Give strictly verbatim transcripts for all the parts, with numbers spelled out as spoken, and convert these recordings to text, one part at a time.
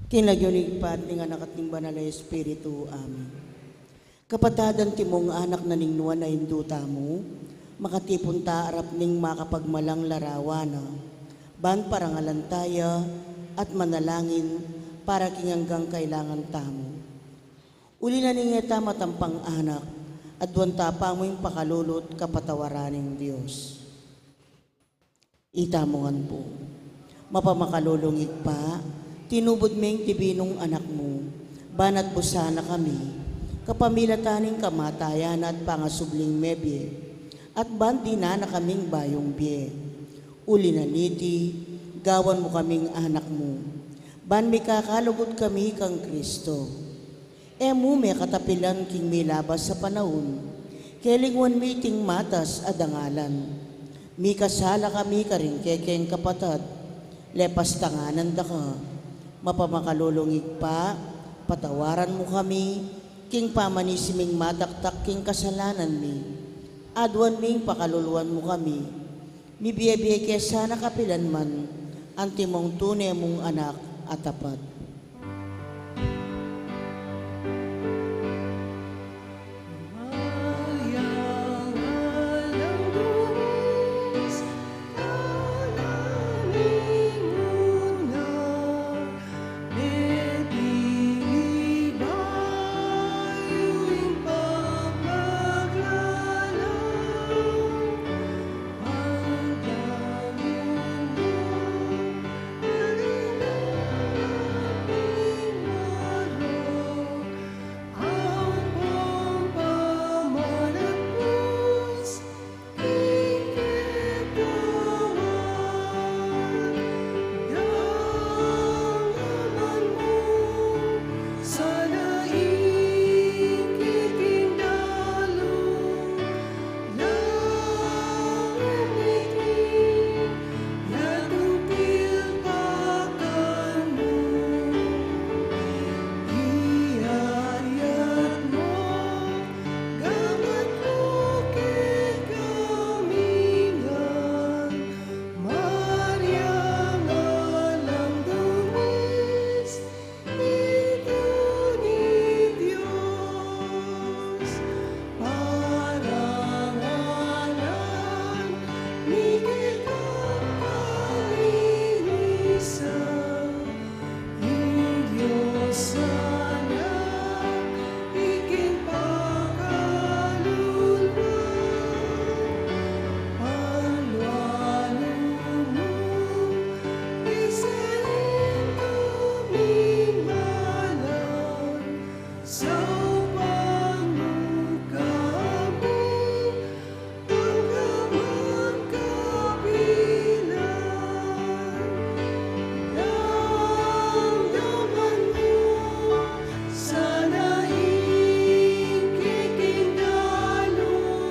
King lagyu ning Ibpa, at ning Anak, at ning Banal a Espiritu. Amen. Kapatad, antimong anak na ning nuan a Indu tamu, makatipun ta arap ning makapagmalang larawan na, ban parangalan ta ya at manalangin para king anggang kailangan tamu. Uli na ning e ta matampang anak, aduan ta pamu ing pakalulu at kapatawaran ning Dios. Itamu ngan pu. Mapamakalulung Ibpa, tinubud me ing dibinung Anak mu, ban atbusan na kami, kapamilatan ning kamatayan na at pangasubling mebie, at ban dinan na kaming bayung bie. Uli na niti, gawan mu kaming anak mu, ban mikakalugud kami kang Kristo. E mu me katapilan king milabas a panaun, kelingwan mi iting matas a dangalan. Mikasala kami karing kekeng kapatad, lepas tanganan da ka. Mapamakalulung Ibpa, patawaran mu kami, king pamanisi ming mataktak king kasalanan mi. Aduan ming pakaluluan mu kami, mibie-bie ke sana kapilan man, antimong tune mung anak a tapat. Saupan mu kami, angga man kapilan, damdaman mu sana ing keking dalu,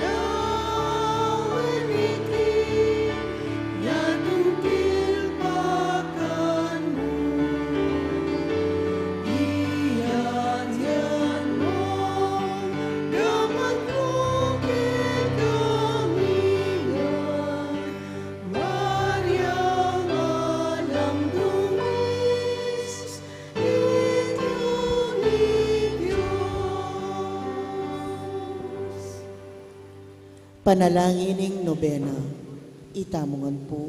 lawen iti yatang tilpakan mu. Iyan yan mu, gamat mu kekami, Maria, alang dumis, Ina ning Dios. Panalangin ning nobena. Itamu ngan pu.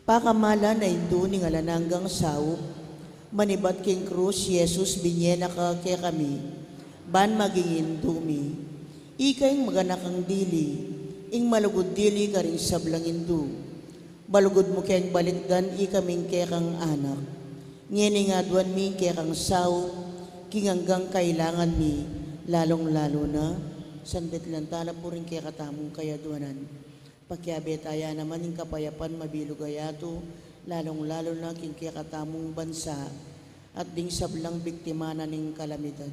Pakamalan a Indu ning alang anggang saup, manibat king krus i Jesus, binye na ka kekami, ban maging Indu mi. Ika ing maganakang dili, ing malugud dili karing sablang Indu. Malugud mu keng balikdan ikaming kekang anak. Ngeni ing aduan mi ing kekang saup, king anggang kailangan mi, lalung-lalu na, sanditlan tala pu ring kekatamung kayaduanan. Pakiabe taya naman ing kapayapan mabilug a yatu, lalung-lalu na king kekatamung bansa, at ding sablang biktima na ning kalamidad.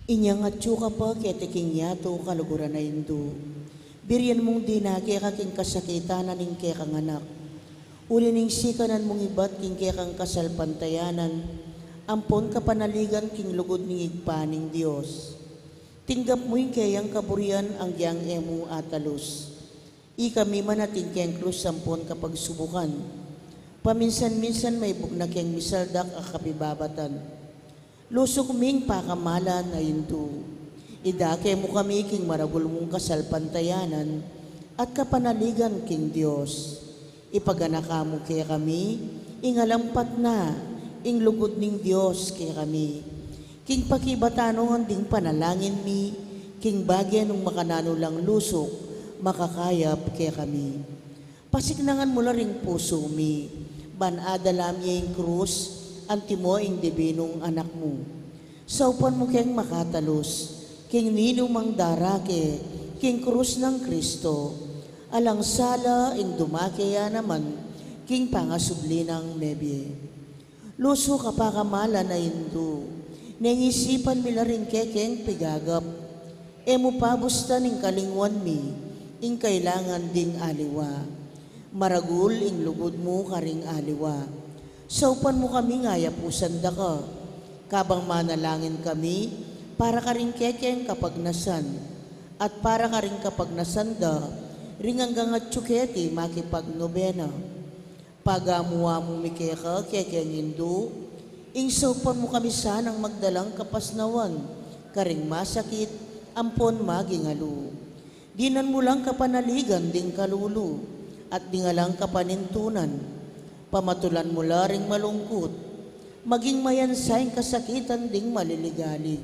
Inyang atyu ka pa keti king yatu, kaluguran a Indu, birian mung dinake ka king kasakitan na ning kekang anak. Uli ning sikanan mung ibat king kekang kasalpantayanan, ampon kapanaligan king lugud ning Ibpa ning Dios. Tinggap mu ing keyang kaburian, agyang e mu atalus. Ikami man atin keng krus ampon kapagsubukan. Paminsan-minsan maibug na keng misaldak a kapibabatan. Lusuk ming pakamalan a Indu, idake mu kami king maragul mung kasalpantayanan at kapanaligan king Dios. Ipaganaka mu kekami ing alampat na ing lugud ning Dios kekami. King pakibatan ngan ding panalangin mi, king bage nung makananu lang lusuk, makakayap kekami. Pasiknangan mu la ring pusu mi, ban adala mi ing krus, antimo ing dibinung anak mu. Saupan mu keng makatalus, king ninumang darake, king krus nang Kristo, alang sala ing dumake ya naman, king pangasubli nang mebie. Lusuk a pakamalan a Indu, neng isipan mi la ring kekeng pigagap, e mu pabustan ing kalingwan mi, ing kailangan ding aliwa. Maragul ing lugud mu karing aliwa. Saupan mu kaming ayapusan da ka, kabang manalangin kami, para karing kekeng kapagnasan, at para karing kapagnasan da, ring anggang atyu keti makipagnobena. Pagamu-amu mi keka, kekeng Indu, ing saupan mu kami sanang magdalang kapasnawan, karing masakit, ampon maging alu. Dinan mu lang kapanaligan ding kalulu, at ding alang kapanintunan. Pamatulan mu la ring malungkut, maging mayansa ing kasakitan ding maliligalig.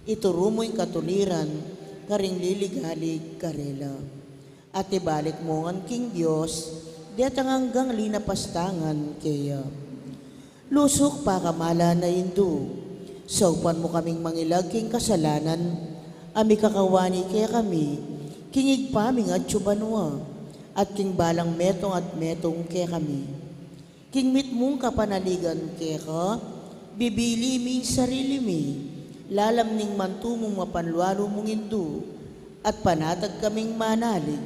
Ituru mu ing katuliran, karing liligalig karela. At ibalik mu ngan king Dios, detang anggang linapastangan keya. Lusuk pakamalan a Indu, saupan mu kaming mangilag king kasalanan, a mikakawani kekami, king Ibpa ming atyu banua, at king balang metung at metung kekami. King mitmung kapanaligan keka, bibili mi sarili mi, lalam ning mantu mung mapanlualu mung Indu, at panatag kaming manalig,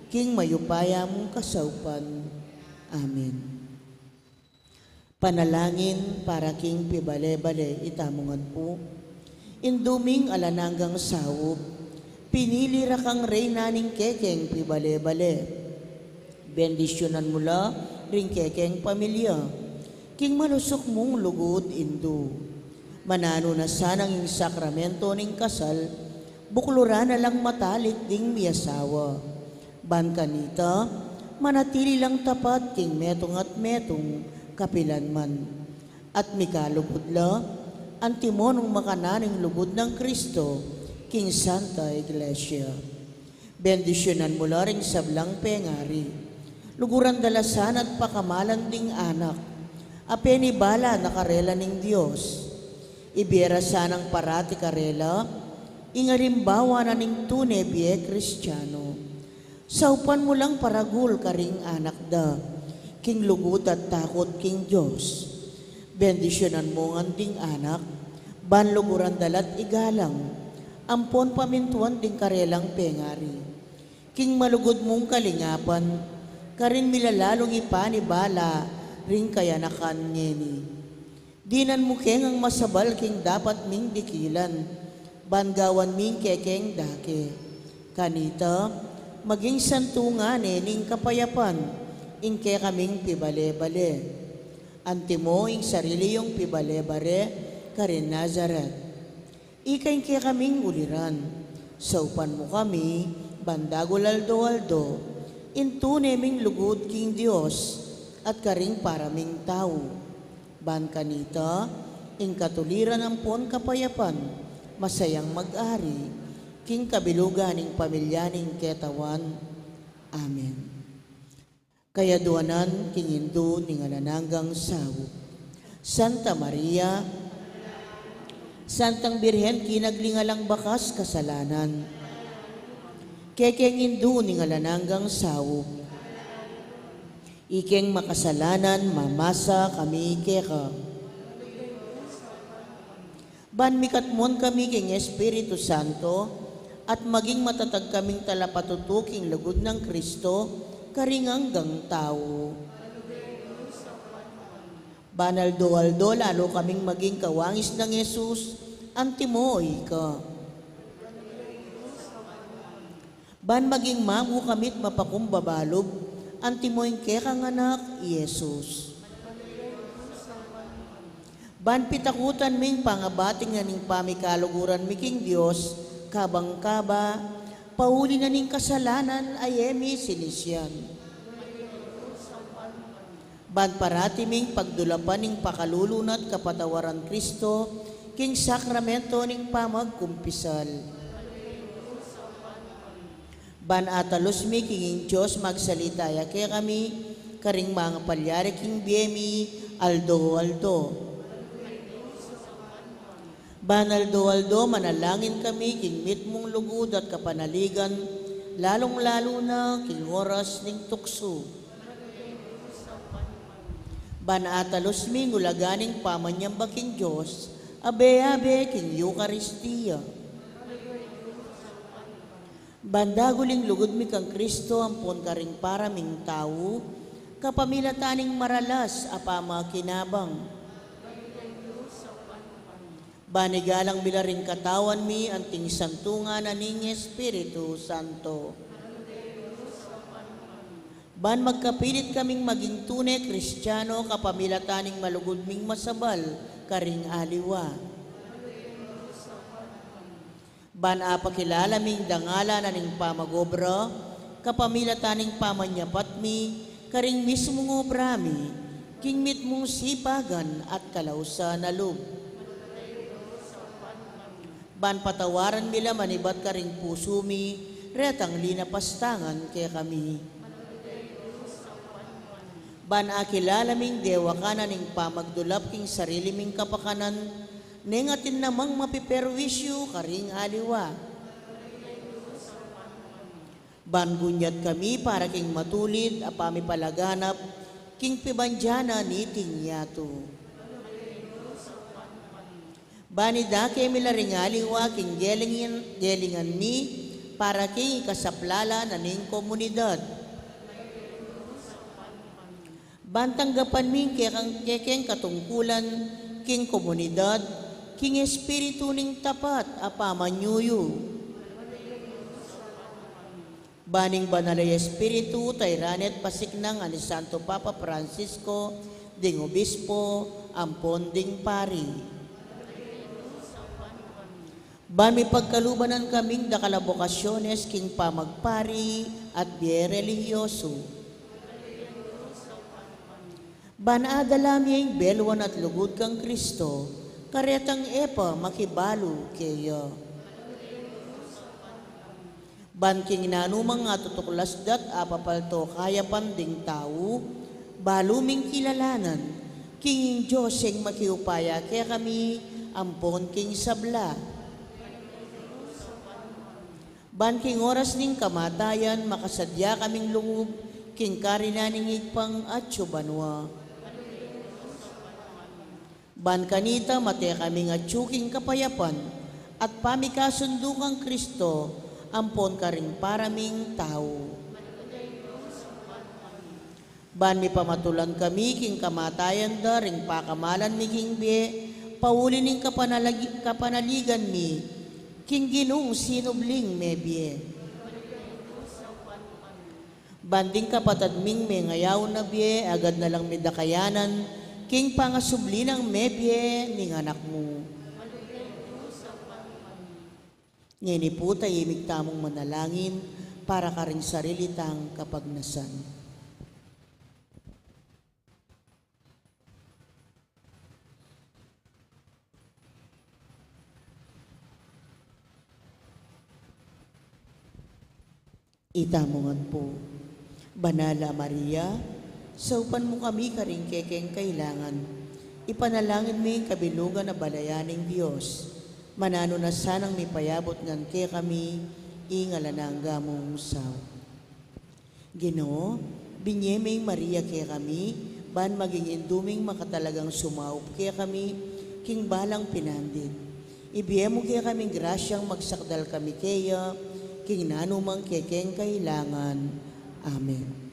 king mayupaya mung kasaupan. Amen. Panalangin para king pibale-bale. Itamu ngan pu. Indu ming alang anggang saup, pinili ra kang reyna ning kekeng pibale-bale. Bendisyunan mu la ring kekeng pamilya king malusuk mung lugud, Indu. Mananu na sanang ing sakramento ning kasal, bukluran na lang matalik ding miasawa. Ban kanita, manatili lang tapat king metung at metung, kapilanman. At mikalugud la, antimo nung makananu ing lugud nang Kristo, king Santa Iglesia. Bendisyunan mu la ring sablang pengari. Luguran da la sana at pakamalan ding anak a penibala na karela ning Dios. Ibie ra sanang parati karela ing alimbawa na ning tune bie Kristiano. Saupan mu lang paragul karing anak da king lugud at takut king Dios. Bendisyunan mu ngan ding anak, ban luguran da la't igalang ampon pamintuan ding karelang pengari king malugud mung kalingapan, karin mi la lalung ipanibala ring kayanakan ngeni. Dinan mu ke ngang masabal king dapat ming dikilan, ban gawan ming kekeng dake. Kanita, maging santungan ne ning kapayapan ing kekaming pibale-bale. Antimo ing sarili yung pibale-bale karin Nazaret. Ika ing kekaming uliran, saupan mu kami ban dagul aldo-aldo, ing tune ming lugud king Dios at karing para ming tau. Ban kanita, ing katuliran ampon kapayapan, masayang mag-ari king kabilugan ning pamilya ning ketawan. Amen. Kayaduanan king Indu ning alang anggang saup. Santa Maria, Santang Birhen kinagling alang bakas kasalanan, kekeng Indu ning alang anggang saup. Ikeng makasalanan, mamasa kami keka. Ban mikatmuan kami king Espiritu Santo, at maging matatag kaming talapatutu king lugud nang Kristo, karing anggang tau. Ban aldo-aldo lalu kaming maging kawangis nang Jesus, antimo ika. Ban maging mamu kami't mapakumbaba lub, antimo ing kekang anak, i Jesus. Ban pitakutan ming pangabating na ning pamikaluguran mi king Dios, kabang kaba, pauli na ning kasalanan a e mi sinisian. Ban parati ming pagdulapan ing pakalulu na't kapatawaran Kristo, king sakramento ning pamagkumpisal. Ban atalus mi king ing Dios magsalita ya kekami, karing mangapalyari king bie mi, aldo-aldo. Ban aldo-aldo manalangin kami king mitmung lugud at kapanaligan, lalung-lalu na king oras ning tuksu. Ban atalus mi ing ulaga ning pamanyamba king Dios, abe-abe king Eukaristia. Ban dagul ing lugud mi kang Kristo ampon karing para ming tau, kapamilatan ning maralas a pamakinabang. Ban igalang mi la ring katawan mi anting santungan na ning Espiritu Santo. Ban magkapilit kaming maging tune Kristiano kapamilatan ning malugud ming masabal karing aliwa. Ban apakilala ming dangalan na ning pamagobra, kapamilatan ning pamanyapat mi, karing mismung obra mi, king mitmung sipagan at kalausan a lub. Ban patawaran mi la manibat karing pusu mi, retang linapastangan kekami. Ban akilala ming dewakan na ning pamagdulap king sarili ming kapakanan, neng atin namang mapiperwisyu karing aliwa. Ban gunyat kami para king matulid a pamipalaganap, king pibandian na niting yatu. Ban idake mi la ring aliwa king gelingan, gelingan mi, para king ikasaplala na ning komunidad. Ban tanggapan mi ing kekang, kekeng katungkulan, king komunidad, king espiritu ning tapat a pamanyuyu. Ban ing Banal a Espiritu, tayran at pasiknangan ni Santo Papa Francisco, ding obispo, ampon ding pari. Ban mipagkaluban na kaming dakal a bokasyones king pamagpari at bie relihiyosu. Ban adala mi ing beluan at lugud kang Kristo, karetang e pa makibalu keya. Ban king nanu mang atutuklas dat apapalto kayapan ding tau, balu ming kilalanan king ing Dios ing makiupaya kekami ampon king sabla. Ban king oras ning kamatayan, makasadya kaming lungub king karinan ning Ibpang atsu banua. Ban kanita mate kaming atsu king kapayapan at pamikasundu kang Kristo ampon karing para ming tau. Ban mipamatulan kami king kamatayan da ring pakamalan mi king bie, pauli ning kapanalagi-, kapanaligan mi king Ginung sinubling mebie. Ban ding kapatad ming mengayaw na bie, agad na lang mi da kayanan king pangasubli nang mebie ning Anak mu. Ngeni pu, tahimik tamung manalangin para karing sarili tang kapagnasan. Itamu ngan pu. Banal a Maria, saupan mu kami karing kekeng kailangan. Ipanalangin mi ing kabilugan a balayan ning Dios. Mananu na sanang mipayabut ngan kekami ing alang angga mung saup. Ginu, binye me ing Maria kekami, ban maging indu ming makatalagang sumaup kekami king balang pinandit. Ibie mu kekaming grasyang magsakdal kami keya king nanu mang kekeng kailangan. Amen.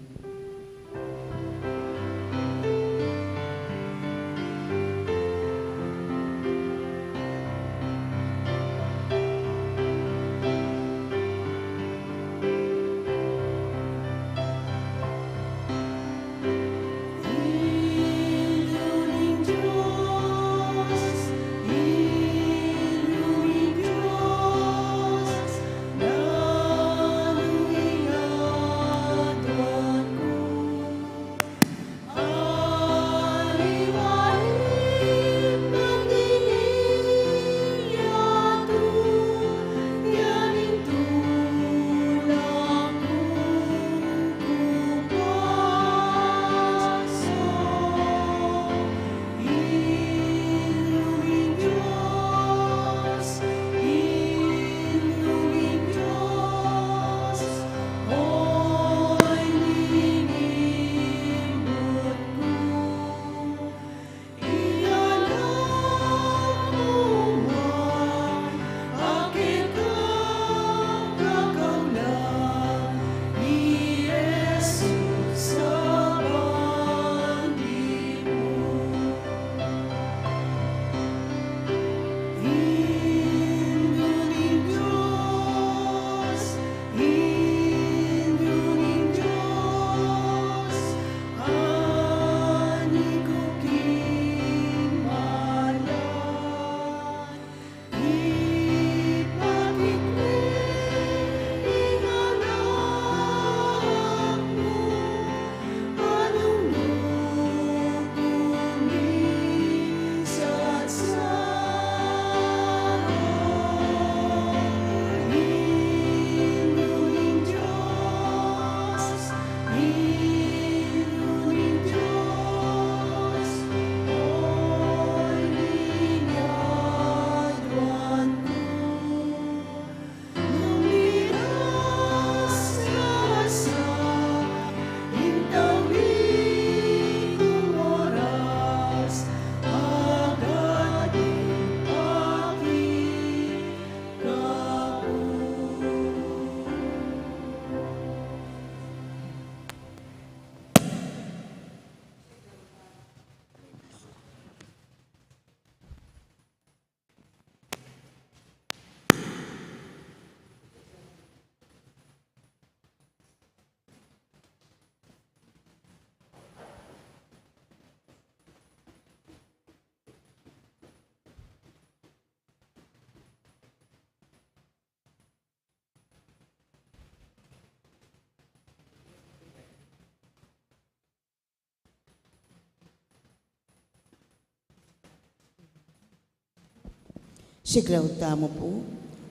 Siklaud tamu pu.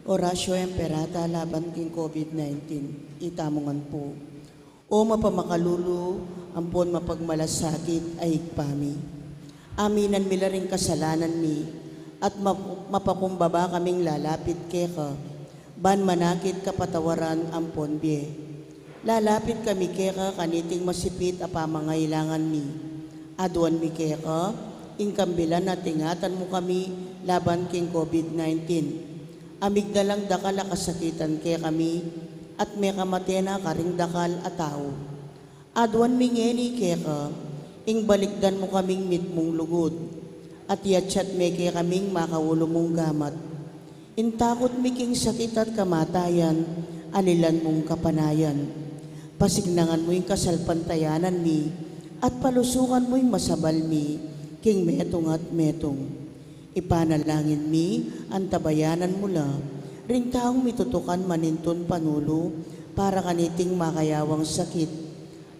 Oratio Imperata laban king COVID nineteen. Itamu ngan pu. O mapamakalulu ampon mapagmalasakit a Ibpa mi, aminan mi la ring kasalanan mi at map-, mapakumbaba kaming lalapit keka, ban manakit kapatawaran ampon bie. Lalapit kami keka kaniting masipit a pamangailangan mi. Aduan mi keka ing kambilan at ingatan mu kami laban king COVID nineteen. Amig na lang dakal a kasakitan kekami at mekamate na karing dakal a tau. Aduan mi ngeni keka ing balikdan mu kaming mitmung lugud at yatsat me kekaming makaulu mung gamat. Ing takut mi king sakit at kamatayan, alilan mung kapanayan. Pasignangan mu ing kasalpantayanan mi at palusukan mu ing masabal mi king metung at metung. Ipanalangin mi, antabayanan mu la ring taung mitutukan manintun panulu para kaniting makayawang sakit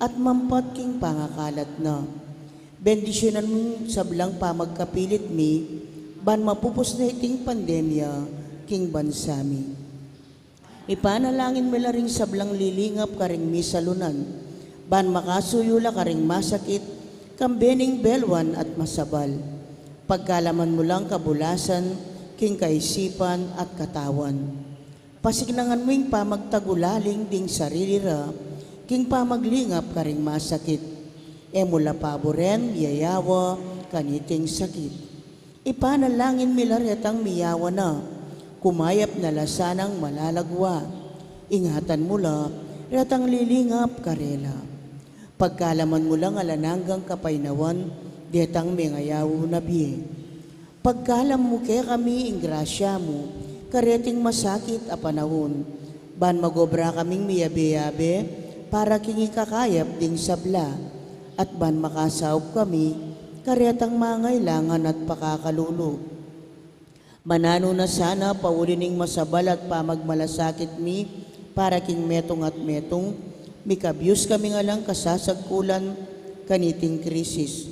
at mampat king pangakalat na. Bendisyunan mung sablang pamagkapilit mi ban mapupus na iting pandemya king bansa mi. Ipanalangin mi la ring sablang lilingap karing misalunan ban makasuyu la karing masakit kambe ning belwan at masabal. Pagkalaman mu lang kabulasan king kaisipan at katawan. Pasignangan mu ing pamagtagulaling ding sarili ra king pamaglingap karing masakit. E mu la paburen yayawa kaniting sakit. Ipanalangin mi la retang miyawa na, kumayap na la sanang malalagwa. Ingatan mu la retang lilingap karela. Pagkalaman mu lang alang anggang kapaynawan detang mengayaw na bie. Pagkalam mu kekami ing grasya mu kareting masakit a panaun, ban magobra kaming miyabe-yabe para king ikakayap ding sabla, at ban makasaup kami karetang mangailangan at pakakalulu. Mananu na sana pauli ning masabal at pamagmalasakit mi para king metung at metung, mikabyus kami ngan lang kasasagkulan kaniting krisis.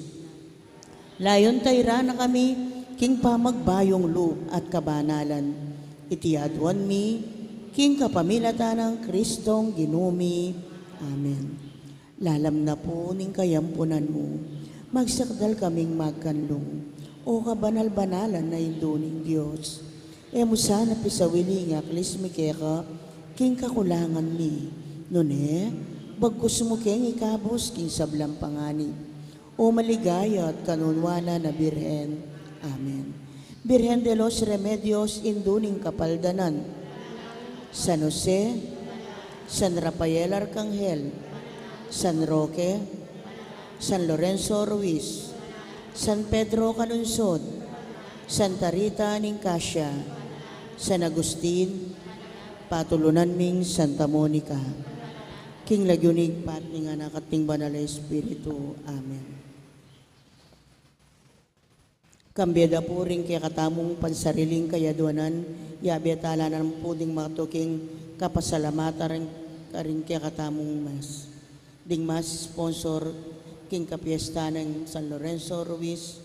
Layun tayran na kami king pamagbayung lub at kabanalan. Iti aduan mi king kapamilatan nang Kristong Ginu mi. Amen. Lalam na pu ning kayampunan mu, magsakdal kaming magkanlung, O kabanal-banalan a Indu ning Dios. E mu sana pisawili ing aklis mi keka king kakulangan mi, nune bagkus mu keng ikabus king sablang panganib, O maligaya at kanunuanan a Birhen. Amen. Birhen de los Remedios, Indu ning Kapaldanan, San Jose, San Rafael Arcangel, San Roque, San Lorenzo Ruiz, San Pedro Calungsod, Santa Rita ning Cascia, San Agustin, patulunan ming Santa Monica. King lagyu ning Ibpa, ning Anak, at ning Banal a Espiritu. Amen. Kambe da pu ring kekatamung pansariling kayaduanan, yabe tala na pu ding makatuking kapasalamatan karing kekatamung mas. Ding mas sponsor king kapiesta nang San Lorenzo Ruiz,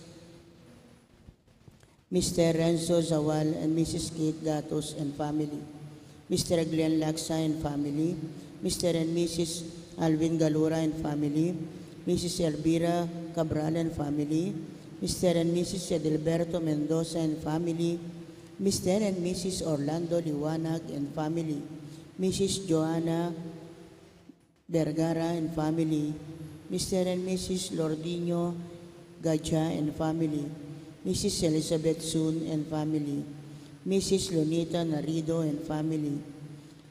Mister Renzo Zawal and Missus Kate Gatos and family, Mister Glenn Laksa and family, Mister and Missus Alvin Galura and family, Missus Elvira Cabral and family, Mister and Missus Edilberto Mendoza and family, Mister and Missus Orlando Liwanag and family, Missus Joanna Vergara and family, Mister and Missus Lordino Gacha and family, Missus Elizabeth Sun and family, Missus Lunita Narido and family,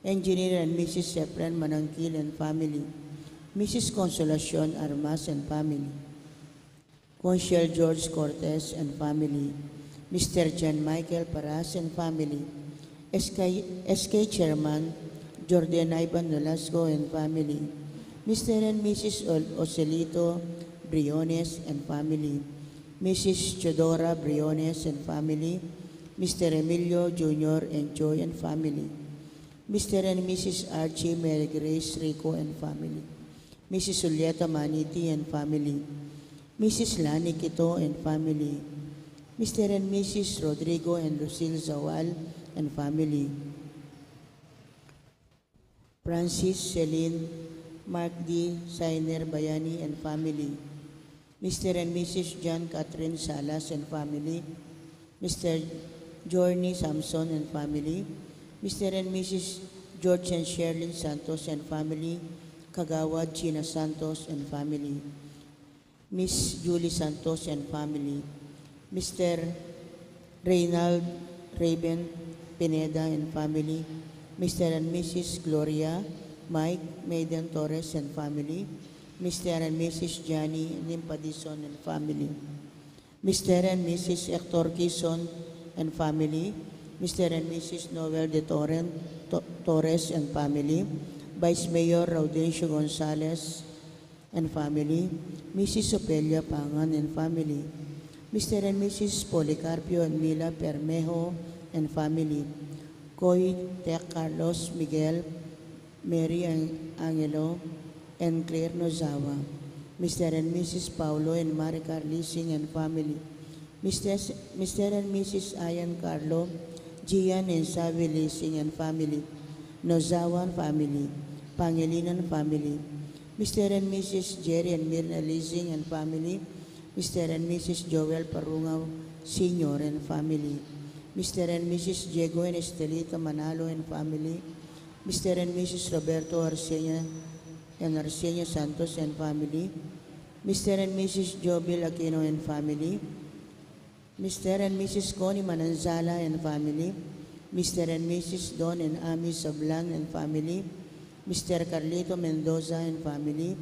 Engineer and Missus Efren Manangkil and family, Missus Consolacion Armas and family, Consul George Cortez and family, Mister John Michael Paras and family, S K, S K Chairman Jordan Ivan Nolasco and family, Mister and Missus Ol-, Ocelito Briones and family, Missus Theodora Briones and family, Mister Emilio Junior and Joy and family, Mister and Missus Archie Mary Grace Rico and family, Missus Julieta Maniti and family, Missus Lani Quito and family, Mister and Missus Rodrigo and Lucille Zawal and family. Francis Celine Mark D. Sainer Bayani and family. Mister and Missus John Catherine Salas and family. Mister Journey Samson and family. Mister and Missus George and Sherlyn Santos and family. Kagawad Gina Santos and family. Miss Julie Santos and family, Mister Reynald Raven Pineda and family, Mister and Missus Gloria Mike Maiden Torres and family, Mister and Missus Johnny Limpadison and family, Mister and Missus Hector Kison and family, Mister and Missus Noel de Torren, To-, Torres and family, Vice Mayor Raudencio Gonzalez and family, Missus Ofelia Pangan and family, Mister and Missus Policarpio and Mila Permejo and family, Koy Tech Carlos Miguel, Mary An-, Angelo, and Claire Nozawa, Mister and Missus Paulo and Maricar Lising and family, Mister S-, Mister and Missus Ian Carlo, Gian and Savi Lising and family, Nozawa family, Pangilinan family, Mister and Missus Jerry and Mirna Lising and family, Mister and Missus Joel Parungaw Senior and family, Mister and Missus Diego and Estelita Manalo and family, Mister and Missus Roberto Arsenia and Arsenia Santos and family, Mister and Missus Jobil Aquino and family, Mister and Missus Connie Mananzala and family, Mister and Missus Don and Ami Sablan and family, Mister Carlito Mendoza and family,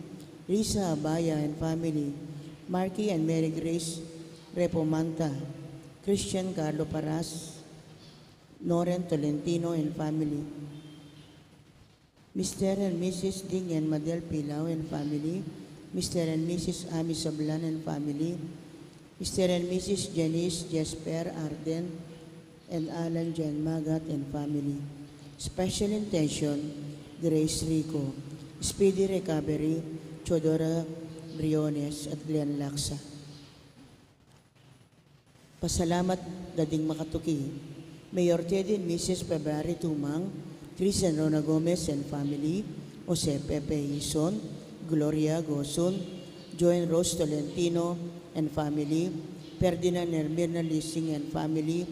Risa Abaya and family, Marky and Mary Grace Repomanta, Christian Carlo Paras, Noren Tolentino and family, Mister and Missus Ding and Madel Pilaw and family, Mister and Missus Ami Sablan and family, Mister and Missus Janice Jesper Arden and Alan Jan Magat and family. Special intention, Grace Rico, speedy recovery, Teodora Briones at Glenn Laksa. Pasalamat da ding makatuki. Mayor Teddy and Missus February Tumang, Chris and Rona Gomez and family, Jose Pepe Ison, Gloria Gosun, Joe and Rose Tolentino and family, Ferdinand and Mirna Lising and family,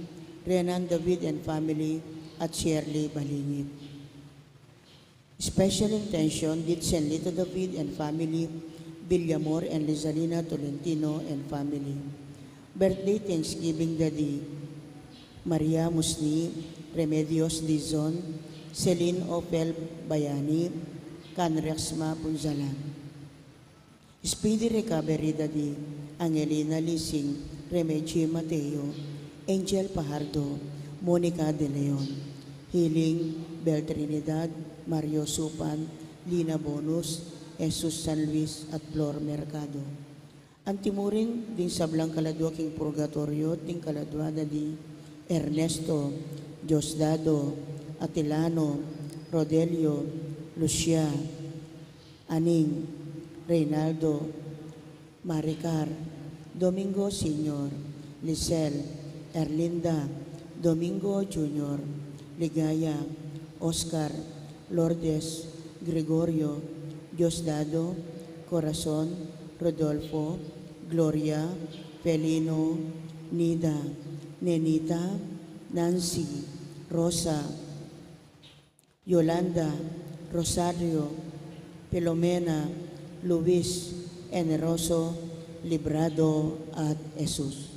Renan David and family, at Shirley Balingit. Special intention, Ditsen Lito David and family, Villamor and Lizalina Tolentino and family. Birthday Thanksgiving da di Maria Musni, Remedios Dizon, Celine Opel Bayani, Can Rexma Punzalan. Speedy recovery da di Angelina Lising, Remegio Mateo, Angel Pajardo, Monica De Leon, Healing, Bel Trinidad, Mario Supan, Lina Bonus, Jesus San Luis, at Flor Mercado. Antimurin ding sablang kaladua king purgatoryo, ding kaladua da di Ernesto, Diosdado, Atilano, Rodelio, Lucia, Aning, Reynaldo, Maricar, Domingo Senior, Lisel, Erlinda, Domingo Junior, Ligaya, Oscar, Lourdes, Gregorio, Diosdado, Corazon, Rodolfo, Gloria, Felino, Nida, Nenita, Nancy, Rosa, Yolanda, Rosario, Filomena, Luis, Eneroso, Librado, at Jesus.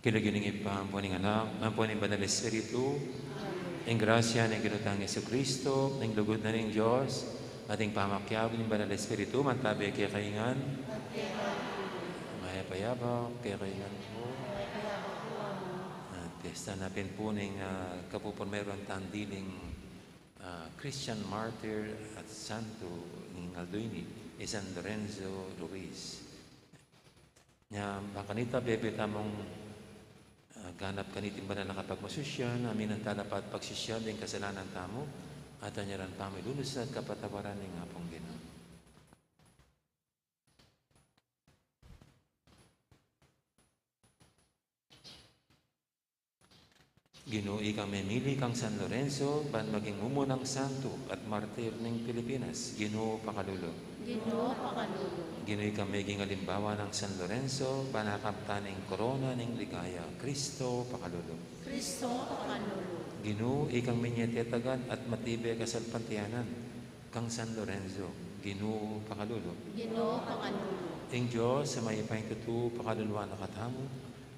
King lagyu ning Ibpa, ampo ning Anak, ampo ning Banal Espiritu. Ing grasya ning Ginu tang Jesucristo, ing lugud na ning Dios, at ing pamakiabe ning Banal Espiritu, mantabe kekayu ngan. Mayap a yabak kekayu ngan pu. At esta na pin pu ning, ah, kapupumeran tang diling, ah, Christian martyr at santo ning aldo ini, i San Lorenzo Ruiz. Nya, makanita, bebe tamung, ah, ganap kaniting banal a kapagmasusyan, aminan tala pa at pagsisian ding kasalanan tamu, at anyaran tamu ilunus at kapatawaran ning Apung Ginu. Ginu, ikang memili kang San Lorenzo ban maging mumunang santo at martir ning Pilipinas. Ginu, pakalulu. Ginu, pakalulu. Ginu, ikang meging alimbawa nang San Lorenzo ban akamtan ing korona ning ligaya. Kristo, pakalulu. Kristo, pakalulu. Ginu, ikang minie tetagan at matibe kasalpantayanan kang San Lorenzo. Ginu, pakalulu. Ginu, pakalulu. Ing Dios a mayupayang tutu pakaluluan na katamu,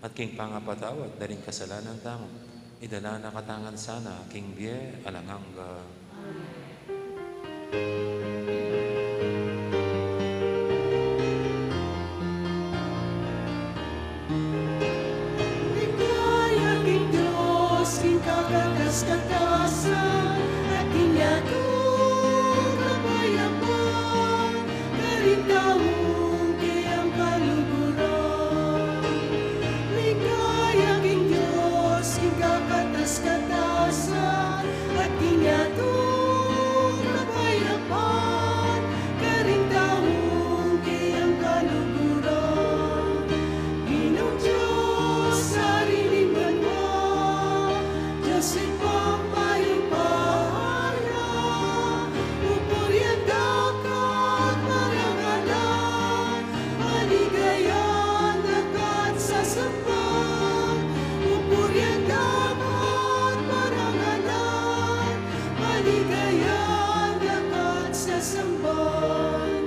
at king pangapatawad da ring kasalanan tamu, idala na katamu ngan sana king bie alang angga. Ligaya king Dios king kakatas-katasan, at king yatu kapayapan, karing tamu king kaluguran. Ligaya king Dios king kakatas-katasan, at king yatu kapayapan, karing tamu king kaluguran. Ginung Dios, Ari ning banua, Dios ning kapayapaan, pupurian da ka at parangalan, maligayan da ka at sasamban. Pupurian da ka at parangalan, maligayan da ka at sasamban.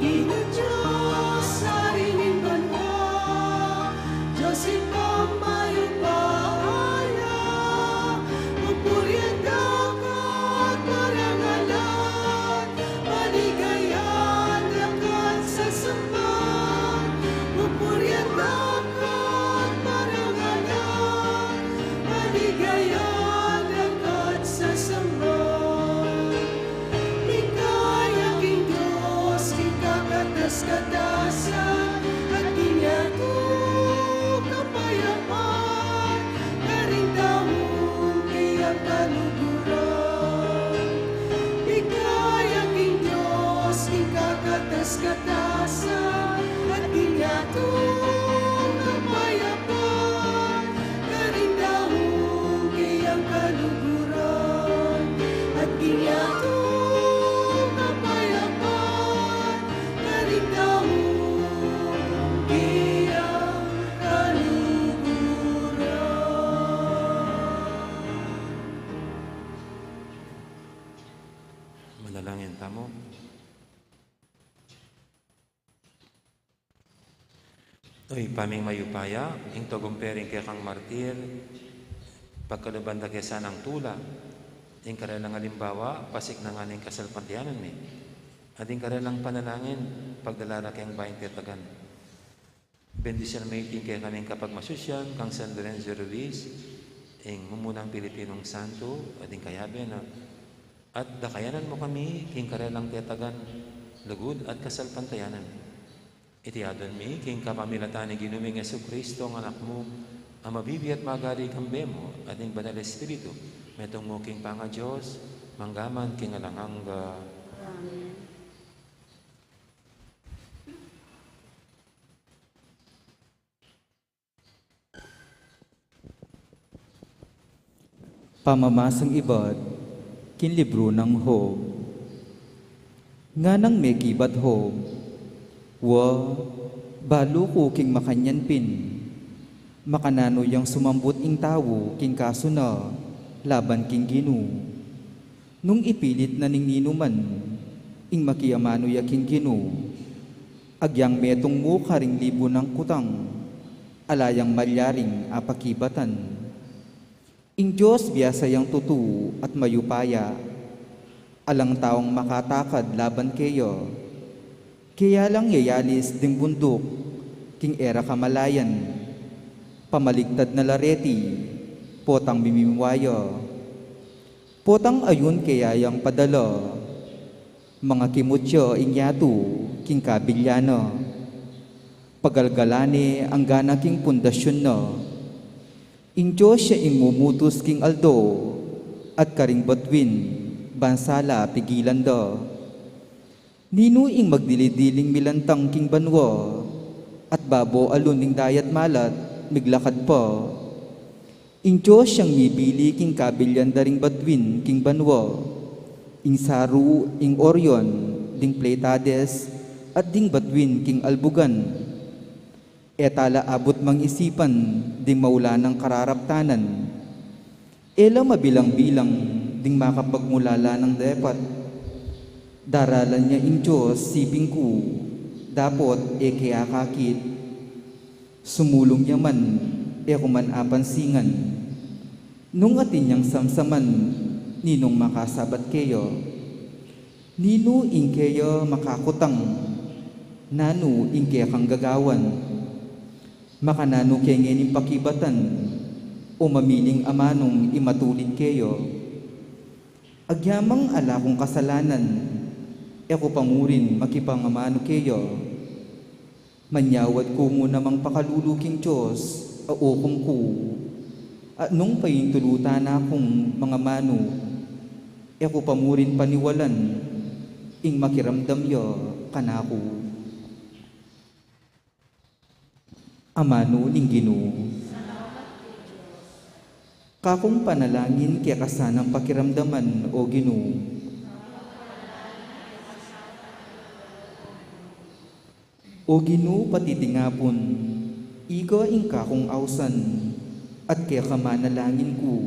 Ginung Dios, Ari ning banua, Dios ning kapayapaan, pupurian da ka at parangalan, maligayan da ka at sasamban. Pupurian da ka at parangalan, maligayan da ka at sasamban. Ligaya king Dios king kakatas-katasan, at king yatu kapayapan, karing tamu king kaluguran. Ligaya king Dios king kakatas-katasan, at king yatu kapayapan, karing tamu king kaluguran. At king yatu kapayapan, karing tamu king kaluguran. Manalangin tamu. O Ibpa ming mayupaya, ing tagumpe ring kekang martir, pagkaluban da ke sanang tula ing karelang alimbawa, pasiknangan ning kasalpantayanan mi, at ing karelang panalangin, pagdala ra keng bayung tetagan. Bendisyunan mi iti ing kekang kapagmasusyan kang San Lorenzo Ruiz, ing mumunang Pilipinong santo, at ing kayabe na. At dakayanan mu kami king karelang tetagan, lugud at kasalpantayanan. Iti adwan mi king kapamilatan ning Ginu ming Jesucristo, a Anak mu, a mabibie at magari kambe mu at ning Banal Espiritu, metung mu king pangaDios, mangga man king alang angga. Amen. Pamamasang ibat king libru nang Job. Nganang mekibat Job, wa, balu ku king makanyan pin, makananu yang sumambut ing tau king kasu na laban king Ginu. Nung ipilit na ning ninuman ing makiamanu ya king Ginu, agyang metung mu karing libu nang kutang, Ala yang malyaring apakibatan. Ing Dios biasa yang tutu at mayupaya. Alang taung makatakad laban keya. Keya lang yayalis ding bunduk, king e ra kamalayan. Pamaligtad na la reti, potang mimimwaya. Potang ayun keya yang padala. Mangakimut ya ing yatu king kabilya na. Pagalgalan ne anggana king pundasyun na. Ing Dios ya ing mumutus king aldo, at karing batuin, ban sa la pigilan da. Ninu ing magdili-diling milantang king banua, at babo alun ning dayat malat, miglakad pa. Ing Dios yang mibili king kabilyan da ring batuin king banua, ing saru, ing Orion, ding Pleiades, at ding batuin king albugan. E tala abut mang isipan ding maulanang kararaptanan. E la mabilang-bilang ding makapagmulala nang depat. Daralan ya ing Dios siping ku, dapot e ke akakit. Sumulung ya man, e ku man apansingan. Nung atin yang samsaman, ninung makasabat keya? Ninu ing keya makakutang? Nanu ing kekang gagawan? Makananu ke ngening pakibatan, o mamiling amanung imatulid keya? Agyamang ala kung kasalanan, e ku pa murin makipangamanu keya. Manyawad ku mu namang pakalulu king Dios a ukum ku, at nung paintulutan na kung mangamanu, e ku pa murin paniwalan ing makiramdam ya kanaku. Amanu ning Ginu. Kakung panalangin keka sanang pakiramdaman, O Ginu. O Ginu, patitingapun, ika ing kakung ausan, at keka manalangin ku.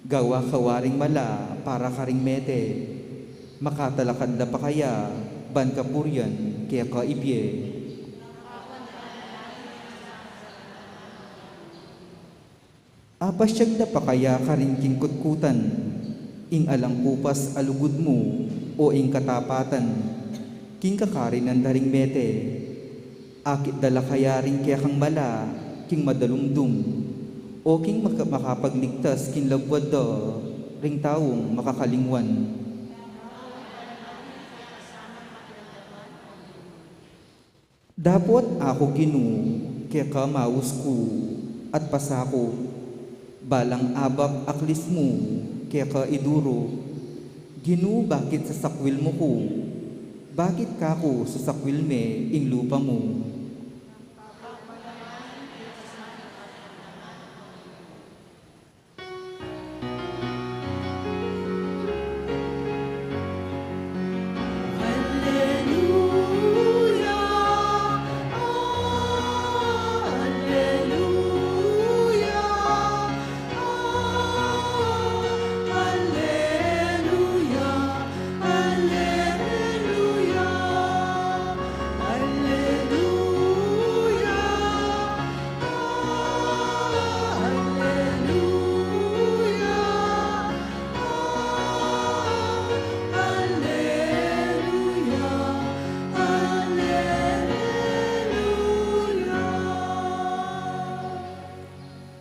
Gawa ka waring mala para karing mete, makatalakad la pa kaya ban kapurian keka ibie. Apasyag da pa kaya karing kingkutkutan, ing alang kupas a lugud mu, o ing katapatan, king kakarinan da ring mete? Akit da la kaya ring kekang mala, king madalumdum, o king maka-, makapagligtas king labuad da, ring taung makakalingwan? Dapot aku, Ginu, keka maus ku, at pasa ku, balang abak aklis mu, keka iduru. Ginu, bakit sasakwil mu ku? Bakit kaku sasakwil me ing lupa mu?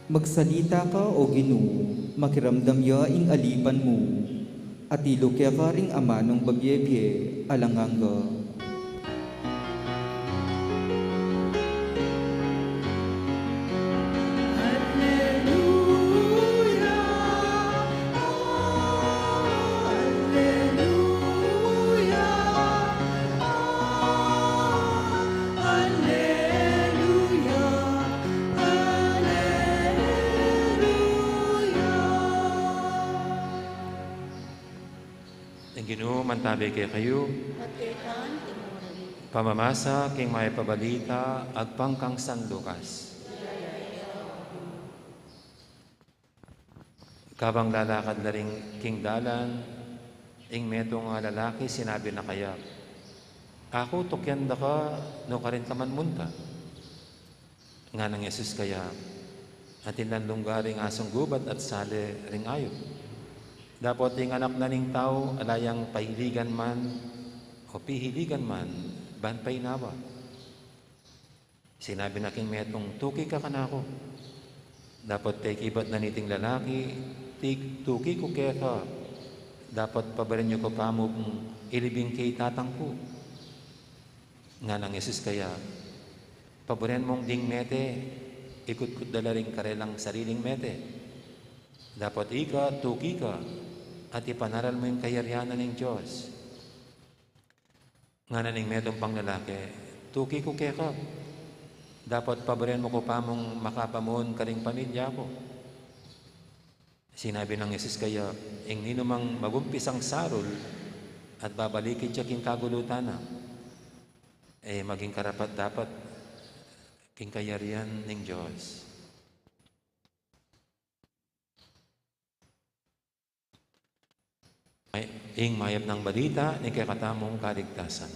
Magsalita ka, O Ginu, makiramdam ya ing alipan mu, at ilu keka ring amanung babiebie alang angga. Ing Ginu mantabe kekayu. At keka mu rin. Pamamasa king Mayap a Balita agpang kang San Lucas. Kabang lalakad la ring king dalan, ing metung a lalaki sinabi na kaya, "Aku, tukyan da ka, nu karin ka man munta?" Ngana nang Jesus kaya, "Atin lang lungga ring asung gubat at sali ring ayup. Dapot ing Anak na ning Tau ala yang pahiligan man o pihiligan man ban painawa." Sinabi na king metung, "Tuki ka kanaku." Dapot pekibat na niting lalaki, "Ti-, tuki ku keka, dapot paburen yu ku pa mung ilibing ke i Tatang ku." Ngana nang Jesus kaya, "Paburen mung ding mete, ikutkut da la ring karelang sariling mete. Dapot ika, tuki ka, at ipanaral mu ing kayarian na ning Dios." Ngana ning metung pang lalaki, "Tuki ku keka, dapot paburen mu ku pa mung makapamuun karing pamilya ku." Sinabi nang Jesus kaya, "Ing ninumang magumpisang sarul at babalikid ya king kagulutan na, e maging karapat-dapat king kayarian ning Dios." Ay, ing mayap nang balita ning kekatamung kaligtasan.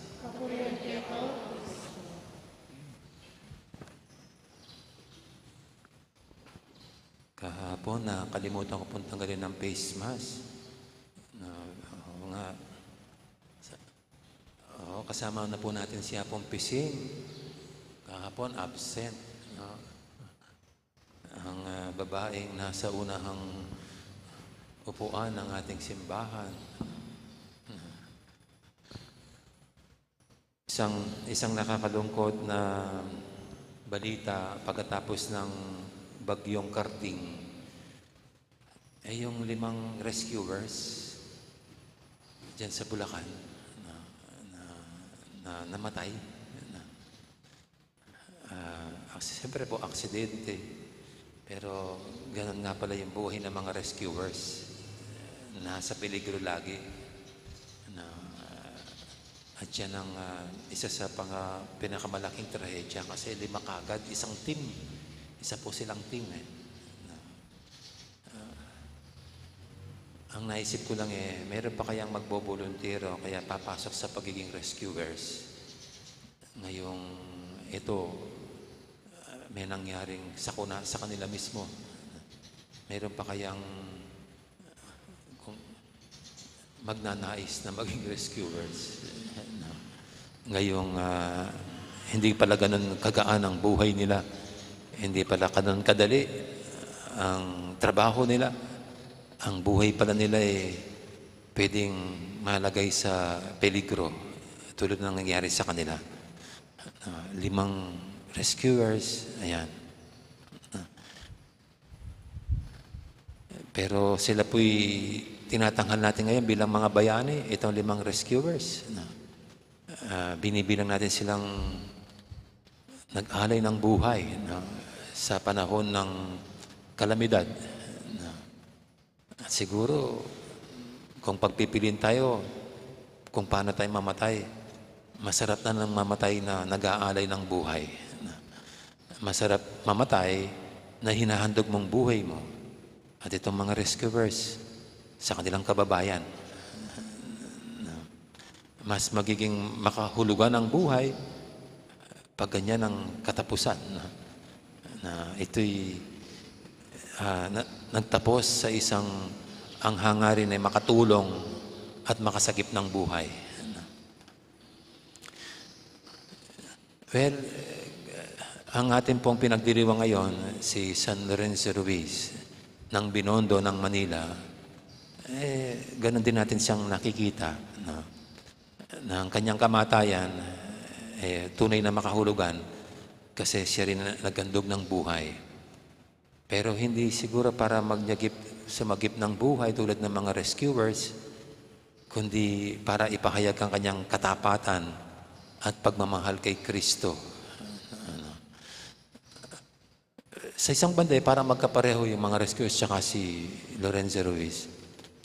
Kahapon, nakalimutan ku pong tanggalin ang face mask. Na, oo nga. Sa-, oo, kasama na po natin si Apong Pising. Kahapon, absent. No? Ang, ah, babaeng nasa unahang upuan ng ating simbahan. Isang, isang nakakalungkot na balita pagkatapos ng Bagyong Karding, eh, yung limang rescuers dyan sa Bulacan na, na, na namatay. Na, ah, aks-, siyempre po, aksidente. Pero ganun nga pala yung buhay ng mga rescuers. Nasa peligro lagi. Na, at yan ang, ah, isa sa panga-, pinakamalaking trahedya kasi lima kagad, isang team. Isa po silang team, eh. Na, ah, ang naisip ko lang, eh, meron pa kayang magbo-volunteer o kaya papasok sa pagiging rescuers? Ngayong ito, ah, may nangyaring sakuna sa kanila mismo. Meron pa kayang, ah, kung magnanais na maging rescuers? No. Ngayong, ah, hindi pala ganun kagaan ang buhay nila. Hindi pala ganun kadali ang trabaho nila. Ang buhay pala nila, eh, pwedeng malagay sa peligro tulad ng nangyari sa kanila. Ah, limang rescuers, ayan. Ah, pero sila po'y tinatanghal natin ngayon bilang mga bayani, itong limang rescuers. Na, ah, binibilang natin silang nag-alay ng buhay, no, sa panahon ng kalamidad. No. At siguro, kung pagpipiliin tayo kung paano tayo mamatay, masarap na ng mamatay na nag-aalay ng buhay. Masarap mamatay na hinahandog mong buhay mo. At itong mga rescuers sa kanilang kababayan, mas magiging makahulugan ang buhay pag ganyan ang katapusan, na, na ito'y, ah, na, nagtapos sa isang, ang hangarin ay makatulong at makasagip ng buhay. Well, ang ating pong pinagdiriwang ngayon, si San Lorenzo Ruiz ng Binondo ng Manila, eh, ganun din natin siyang nakikita, no? Na ang kanyang kamatayan, eh, tunay na makahulugan kasi siya rin ang naghandog ng buhay. Pero hindi siguro para magnyagip, sumagip ng buhay tulad ng mga rescuers, kundi para ipahayag ang kanyang katapatan at pagmamahal kay Kristo. Ano? Sa isang banda, eh, para magkapareho yung mga rescuers tsaka si Lorenzo Ruiz.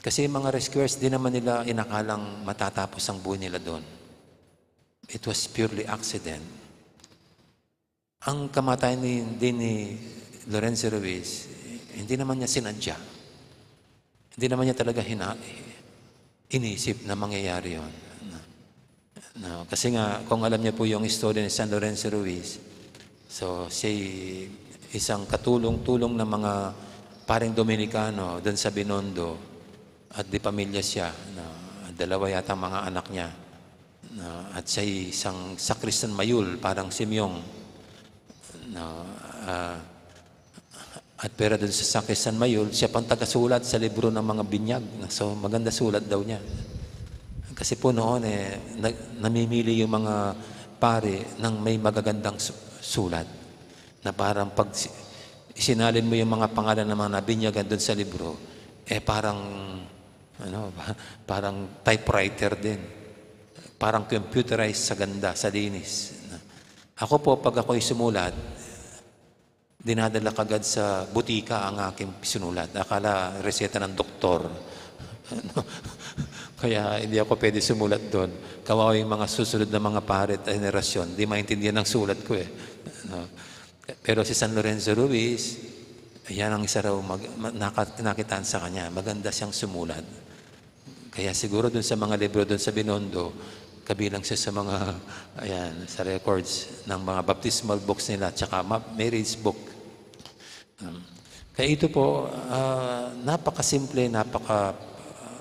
Kasi yung mga rescuers, di naman nila inakalang matatapos ang buhay nila doon. It was purely accident. Ang kamatayan ni, din ni Lorenzo Ruiz, hindi naman niya sinadya. Hindi naman niya talaga hina-, inisip na mangyayari yun. No, kasi nga, kung alam niyo po yung istorya ni San Lorenzo Ruiz, So, siya'y isang katulong-tulong ng mga paring Dominikano dun sa Binondo at di pamilya siya, no? Dalawa yata ang mga anak niya, no? At siya'y isang sakristan mayul, parang Simeon, no? Ah, at pera dun sa sakristan mayul, siya pang tagasulat sa libro ng mga binyag. So, maganda sulat daw niya. Kasi po noon, eh, na-, namimili yung mga pari ng may magagandang su-, sulat. Na parang pag si-, isinalin mo yung mga pangalan ng mga nabinyagan dun sa libro, eh, parang, ano, parang typewriter din. Parang computerized sa ganda, sa linis. Ako po, pag ako'y sumulat, dinadala kagad sa butika ang aking sinulat. Akala reseta ng doktor. Ano? Kaya hindi ako pwede sumulat doon. Kawawa yung mga susunod na mga pari at henerasyon. Di maintindihan ang sulat ko eh. Ano? Pero si San Lorenzo Ruiz, yan ang isa raw mag-, ma-, naka-, nakitaan sa kanya. Maganda siyang sumulat. Kaya siguro dun sa mga libro dun sa Binondo, kabilang siya sa mga, ayan, sa records ng mga baptismal books nila, tsaka ma-, marriage book. Um, kaya ito po, ah, napakasimple, napaka,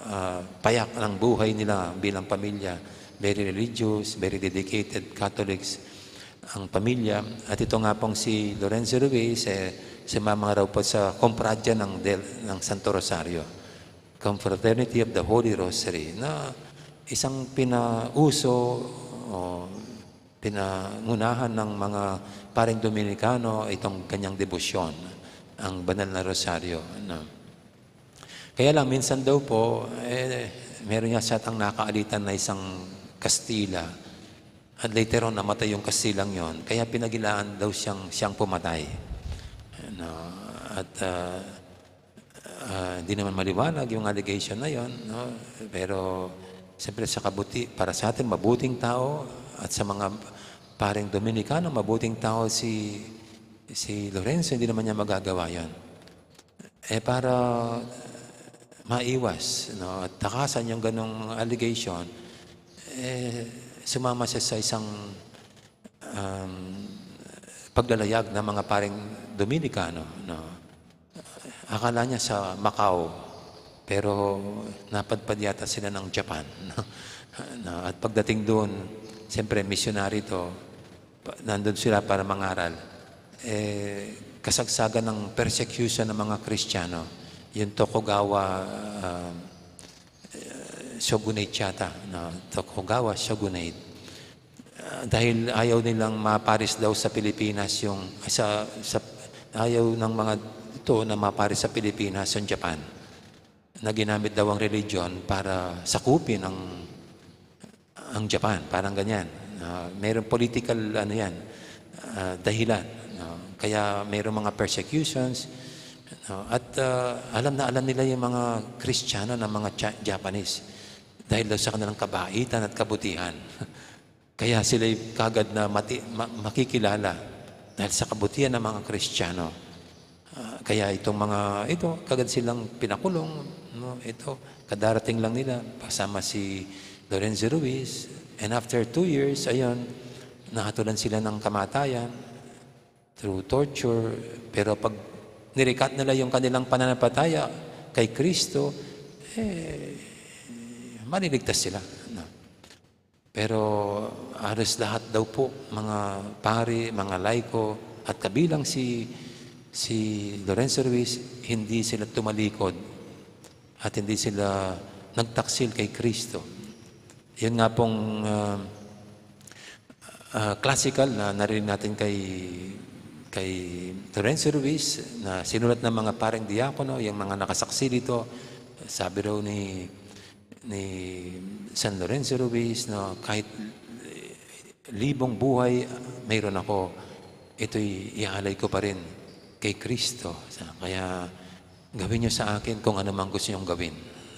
ah, payak ng buhay nila bilang pamilya. Very religious, very dedicated Catholics ang pamilya. At ito nga pong si Lorenzo Ruiz, eh, sumama raw po sa Compradja ng Del-, ng Santo Rosario. Confraternity of the Holy Rosary, na isang pinauso o pinangunahan ng mga paring Dominikano itong kanyang debosyon, ang banal na rosaryo, no? Kaya lang, minsan daw po, eh, meron niya satang nakaalitan na isang Kastila. At later on, namatay yung Kastilang yon. Kaya pinagilaan daw siyang, siyang pumatay. No? At, ah, ah, hindi naman maliwanag yung allegation na yon, no? Pero, siyempre, sa kabuti-, para sa atin, mabuting tao, at sa mga paring Dominikano, mabuting tao si, si Lorenzo, hindi naman niya magagawa yon. Eh, para maiwas, no, at takasan yung ganong allegation, eh, sumama siya sa isang, um, paglalayag ng mga paring Dominikano, no. Akala niya sa Macau, pero napadpad yata sila ng Japan, no? No, at pagdating doon, siyempre, misyonaryo to, pa-, nandun sila para mangaral. Eh, kasagsagan ng persecution ng mga Kristiyano, yung Tokugawa, ah, eh, Shogunate yata, no? Tokugawa Shogunate. Ah, dahil ayaw nilang maparis daw sa Pilipinas yung, sa, sa, ayaw ng mga ito na maparis sa Pilipinas yung Japan, na ginamit daw ang religion para sakupin ang, ang Japan, parang ganyan. Ah, mayroong political, ano yan, ah, dahilan, no? Kaya mayroong mga persecutions, no? At, ah, alam na alam nila yung mga Kristiyano ng mga Cha-, Japanese dahil daw sa kanilang kabaitan at kabutihan. Kaya sila'y kagad na mati-, ma-, makikilala dahil sa kabutihan ng mga Kristiyano. Ah, kaya itong mga ito, kagad silang pinakulong, no? Ito, kadarating lang nila, kasama si Lorenzo Ruiz, and after two years, ayun, nahatulan sila ng kamatayan through torture, pero pag nirikat nila yung kanilang pananampalataya kay Kristo, eh, maliligtas sila, no? Pero halos lahat daw po, mga pari, mga laiko, at kabilang si, si Lorenzo Ruiz, hindi sila tumalikod at hindi sila nagtaksil kay Kristo. Yun nga pong, ah, ah, classical na narinig natin kay, kay Lorenzo Ruiz, na sinulat ng mga paring diakono, yung mga nakasaksi dito. Sabi raw ni, ni San Lorenzo Ruiz, no, "Kahit libong buhay mayroon ako, ito'y iaalay ko pa rin kay Kristo. Sa, kaya gawin niyo sa akin kung ano mang gusto niyong gawin."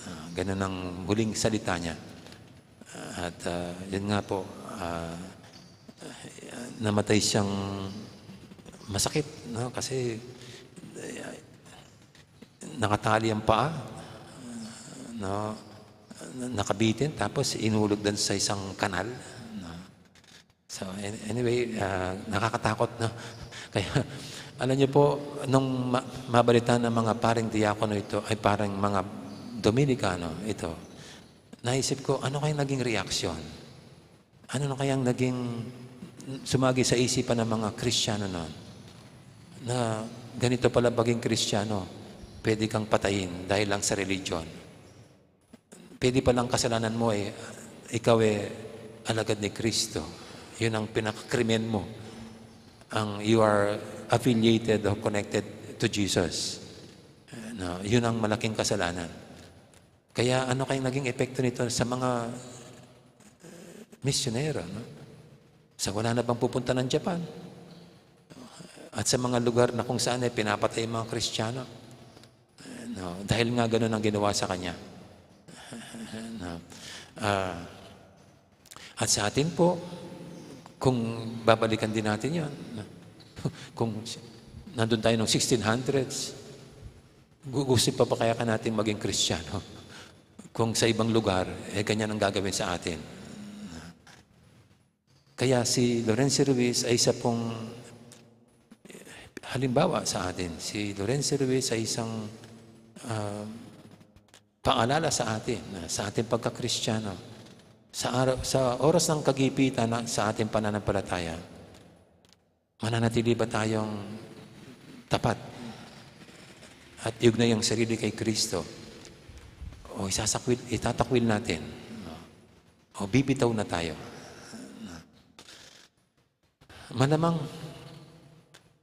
Ah, ganun ang huling salita niya. At, ah, yun nga po, ah, namatay siyang masakit, no? Kasi, eh, nakatali ang paa, no? Nakabitin, tapos inulog dun sa isang kanal, no? So, an-, anyway, ah, nakakatakot, no? Kaya, alam niyo po, nung ma-, mabalitaan ng mga paring diakono ito, ay, paring mga Dominikano ito, naisip ko, ano kayang naging reaksyon? Ano na kayang naging sumagi sa isipan ng mga Kristiyano noon? Na ganito pala maging Kristiyano, pwede kang patayin dahil lang sa religion. Pwede palang kasalanan mo eh, ikaw eh, alagad ni Kristo. Yun ang pinakakrimen mo. Ang you are affiliated or connected to Jesus. No, yun ang malaking kasalanan. Kaya ano kayang naging epekto nito sa mga, eh, misyonero, no? Sa wala na bang pupunta ng Japan? At sa mga lugar na kung saan ay pinapatay ang mga Kristiyano. No, dahil nga ganun ang ginawa sa kanya. No. Ah, at sa atin po, kung babalikan din natin yan, kung nandun tayo noong sixteen hundreds, gugustuhin pa ba kaya ka natin maging Kristiyano? Kung sa ibang lugar, eh, ganyan ang gagawin sa atin. Kaya si Lorenzo Ruiz ay isa pong halimbawa sa atin. Si Lorenzo Ruiz ay isang, ah, paalala sa atin, ah, sa ating pagka-Kristiyano. Sa araw, sa oras ng kagipitan na sa ating pananampalataya, mananatili ba tayong tapat at iugnay ang sarili kay Kristo? O isasakwil, itatakwil natin? O bibitaw na tayo? Malamang,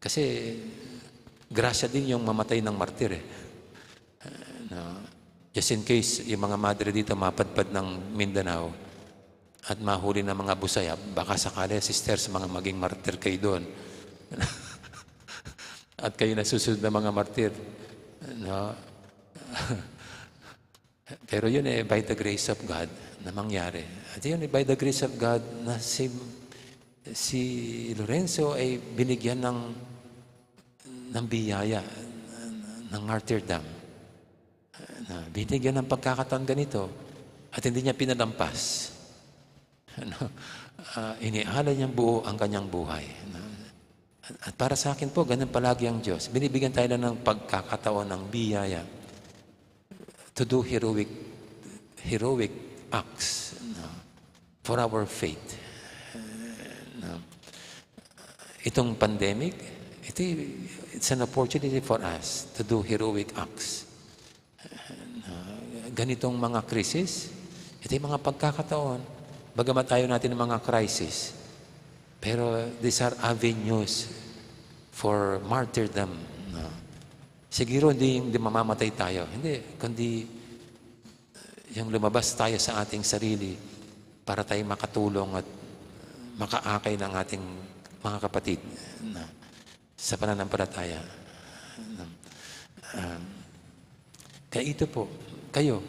kasi grasya din yung mamatay ng martir eh. No? Just in case, yung mga madre dito mapadpad ng Mindanao at mahuli ng mga busaya, baka sakali, sisters, mga maging martir kayo doon. At kayo na susunod na mga martir. No? Pero yun eh, by the grace of God na mangyari. At yun eh, by the grace of God na si, si Lorenzo ay binigyan ng, ng biyaya, ng martyrdom. Na binigyan ng pagkakataon ganito at hindi niya pinalampas. Ano? Ah, inialay niyang buo ang kanyang buhay. Ano? At, at para sa akin po, ganun palagi ang Diyos. Binibigyan tayo lang ng pagkakataon, ng biyaya to do heroic, heroic acts, no? For our faith. No? Itong pandemic, ito, it's an opportunity for us to do heroic acts. Na ganitong mga krisis, ito yung mga pagkakataon, bagamat ayaw natin ng mga crisis, pero these are avenues for martyrdom. No? Siguro hindi yung mamamatay tayo, hindi, kundi yung lumabas tayo sa ating sarili para tayo makatulong at makaakay ng ating mga kapatid. No? Sa pananampalataya. Um, kaya ito po, kayo,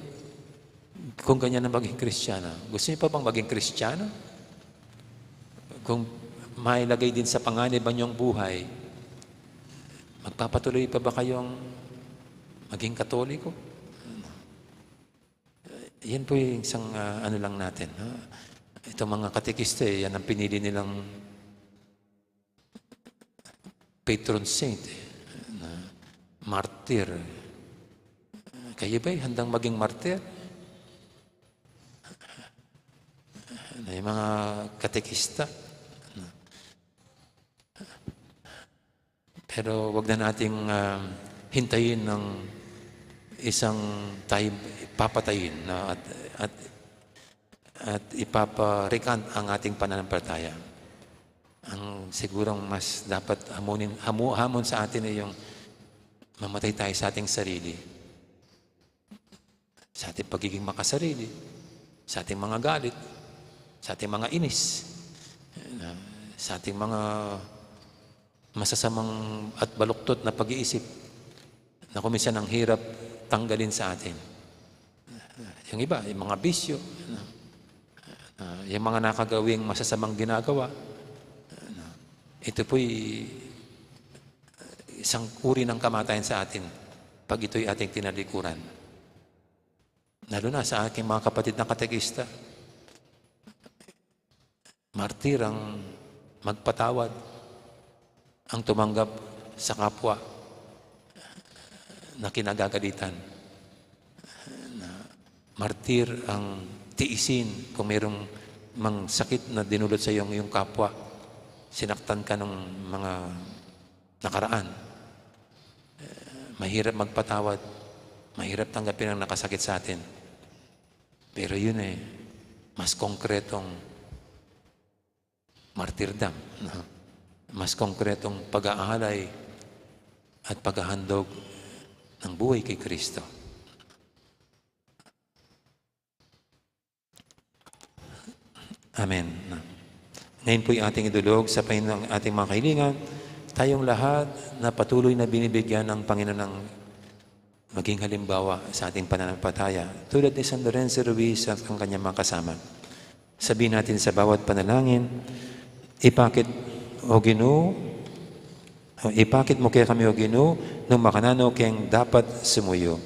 kung ganyan ang maging Kristiyano, gusto niyo pa bang maging Kristiyano? Kung mailagay din sa panganib ang inyong buhay, magpapatuloy pa ba kayong maging Katoliko? Yan po yung isang, ah, ano lang natin, no? Itong mga katekista, eh, yan ang pinili nilang patron saint, eh, na martir. Kayo ba'y handang maging martir? Na yung mga katekista. Pero wag na nating, ah, hintayin ng isang tayo papatayin, no? At, at, at ipapa-recant ang ating pananampalataya. Ang sigurong mas dapat hamunin, hamu-, hamon sa atin ay yung mamatay tayo sa ating sarili. Sa ating pagiging makasarili, sa ating mga galit, sa ating mga inis, na, sa ating mga masasamang at baluktot na pag-iisip na kung minsan ang hirap tanggalin sa atin. Yung iba, yung mga bisyo, ah, yung mga nakagawing masasamang ginagawa, ito po'y isang uri ng kamatayan sa atin pag ito'y ating tinalikuran. Lalo na sa aking mga kapatid na katekista. Martir ang magpatawad. ang tumanggap sa kapwa na kinagagalitan. Na martir ang tiisin kung merong mang sakit na dinulot sa iyong, iyong kapwa. Sinaktan ka ng mga nakaraan. Eh, mahirap magpatawad. Mahirap tanggapin ang nakasakit sa atin. Pero yun eh, mas konkretong martirdam, no? Mas konkretong pag-aalay at paghahandog ng buhay kay Kristo. Amen. Ngayon po'y ating idulog sa Panginoon ang ating mga kahilingan. Tayong lahat na patuloy na binibigyan ng Panginoon ng maging halimbawa sa ating pananampalataya, tulad ni San Lorenzo Ruiz at ang kanyang mga kasama. Sabihin natin sa bawat panalangin, "Ipakit, O Ginu, ipakit mu kekami, O Ginu, nung makananu keng dapat sumuyu.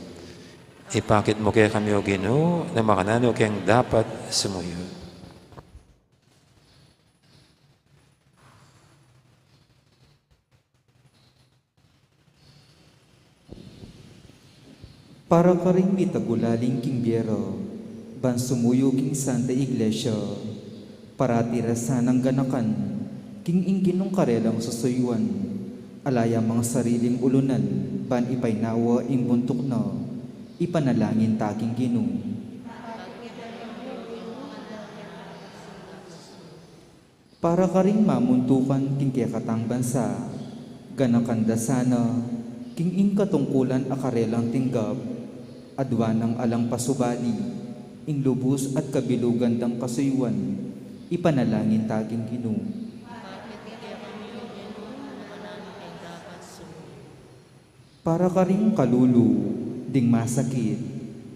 Ipakit mu kekami, O Ginu, nung makananu keng dapat sumuyu." Para karing mitagulaling king bie ra, ban sumuyu king Santa Iglesia, parati ra sanang ganakan king ing Ginung karelang susuyuan, ala ya mang sariling ulunan, ban ipainawa ing buntuk na, ipanalangin ta king Ginu. Para karing mamuntukan king kekatang bansa, ganakan da sana king ing katungkulan a karelang tinggap, adwa nang alang pasubali, ing lubus at kabilugan dang kasuyuan, ipanalangin ta king Ginu. Para karing kalulu, ding masakit,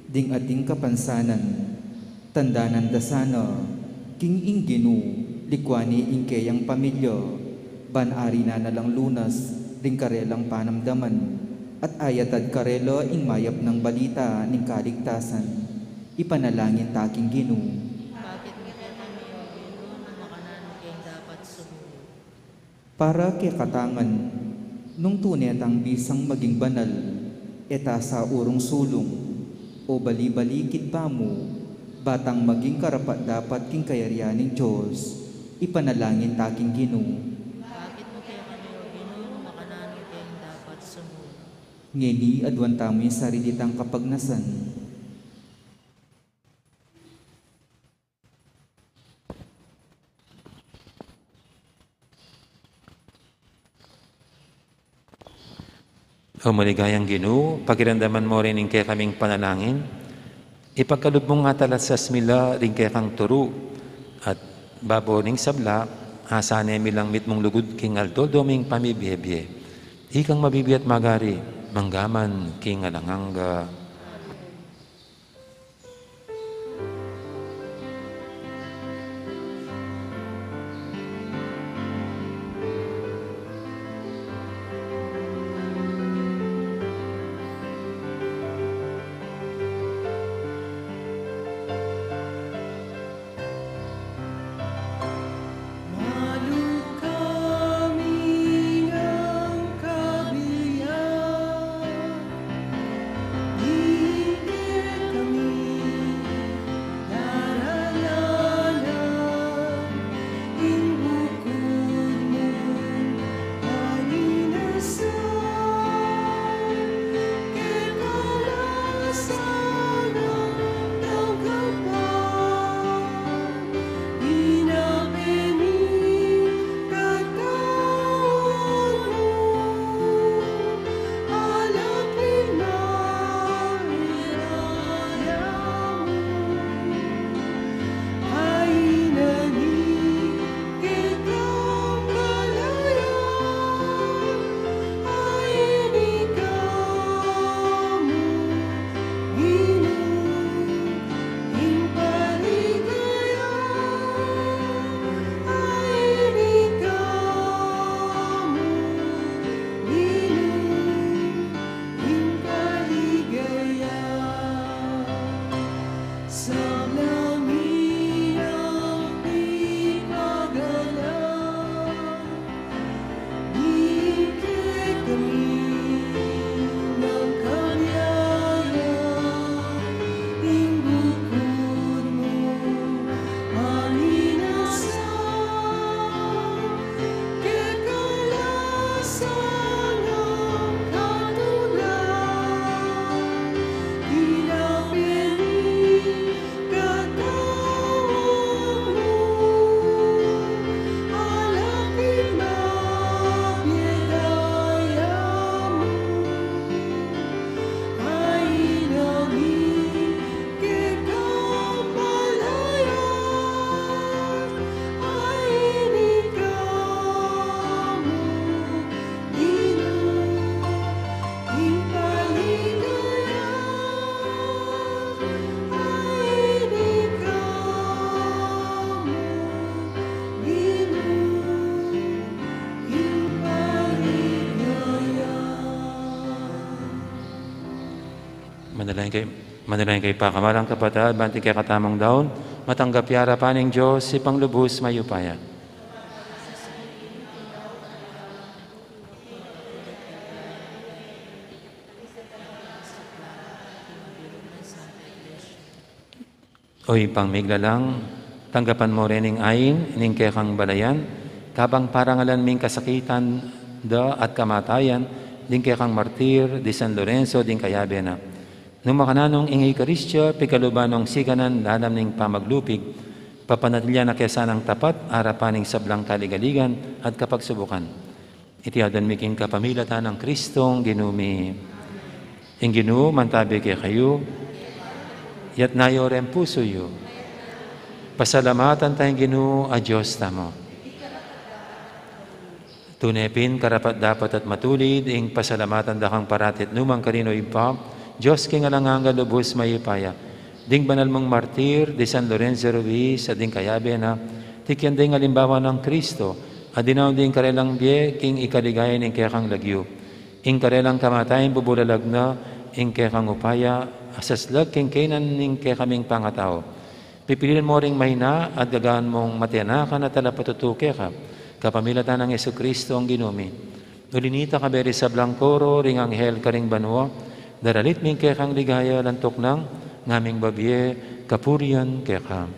ding ating kapansanan, tandanan da sana king ing Ginu, likuan ne ing keyang pamilya, ban ari na nalang lunas ding karelang panamdaman, at ayatad karela ing mayap nang balita ning kaligtasan. Ipanalangin ta king Ginu. Ipakit mu kekami, O Ginu, nung makananu keng dapat sumuyu. Para kekatang ngan, nung tune tang bisang maging banal, e ta sa urung sulung o bali-bali kit bamu, ba tang maging karapat-dapat king kayarian ning Dios, ipanalangin ta king Ginu. Ipakit mu kekami, O Ginu, nung makananu keng dapat sumuyu. Ngeni aduan tamu ing sarili tang kapagnasan. O maligayang Ginu, pakiramdaman mu rin ing kekaming panalangin. Ipagkalub mung atalasas mi la ring kekang turu, at babo ning sabla, asahan ne mi lang mitmung lugud king aldo-aldo ming pamibie-bie. Ikang mabibie at magari, mangga man king alang angga. Manalangin kayu, manalangin kayu, pakamalan kung kapatad, ban ing kekatamung daun matanggap ya arapan ning Dios, Ibpang lubus mayupaya. O Ibpang miglalang, tanggapan mu rin ing ain ning kekang balayan, kabang parangalan mi ing kasakitan da at kamatayan ding kekang martir, di San Lorenzo, ding kayabe na. Nung makananu ing Eukaristia, pigkaluban nong sikanan lalam ning pamaglupig, papanatilian na ke sanang tapat arapan ning sablang kaligaligan at kapagsubukan. Iti aduan mi king kapamilatan nang Kristong Ginu mi. Ing Ginu mantabi kekayu. Itas yu ring pusu yu. Pasalamatan taya ing Ginu a Dios tamu. Tune pin karapat-dapat at matulid ing pasalamatan da kang parati at nu man karin, O Ibpa, Dios king alang angga, lubus mayupaya. Ding banal mung martir, di San Lorenzo Ruiz at ding kayabe na, tikyan da ing alimbawa nang Kristo, a dinaun da ing karelang bie king ikaligaya ning kekang lagyu. Ing karelang kamatayan bubulalag na ing kekang upaya a saslag king kainan ning kekaming pangatau. Pipilian mu ring mahinang at gagawan mung matinakan at talapatutu keka, kapamilatan nang Jesucristo a Ginu mi. Uli na nita, kayabe ring sablang koro ring anghel karing banua, daralit mi ing kekang ligaya, lantuk nang ngaming babie kapurian keka.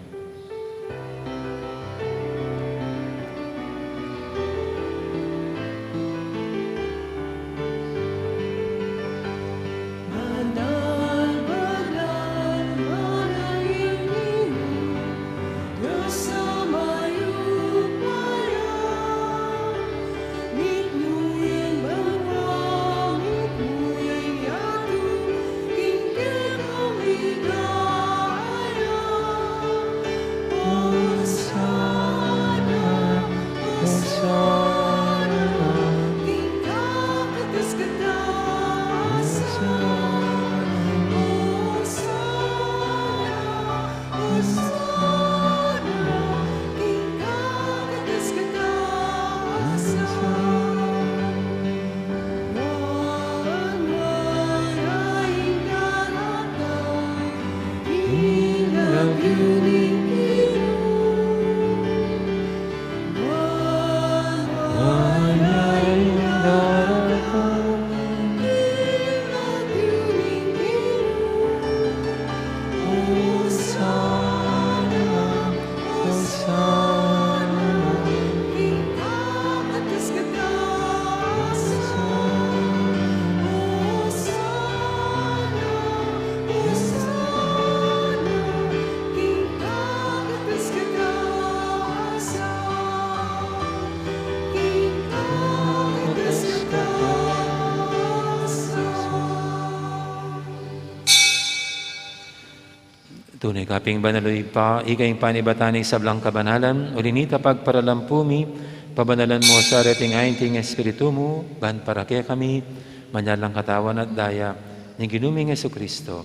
Tune ka pin banal, O Ibpa, ika ing panibatan ning sablang kabanalan, uli na nita pagparalampu mi, pabanalan mu sa reting ain king Espiritu mu, ban para kekami, manyalang katawan at daya ning Ginu ming Jesucristo.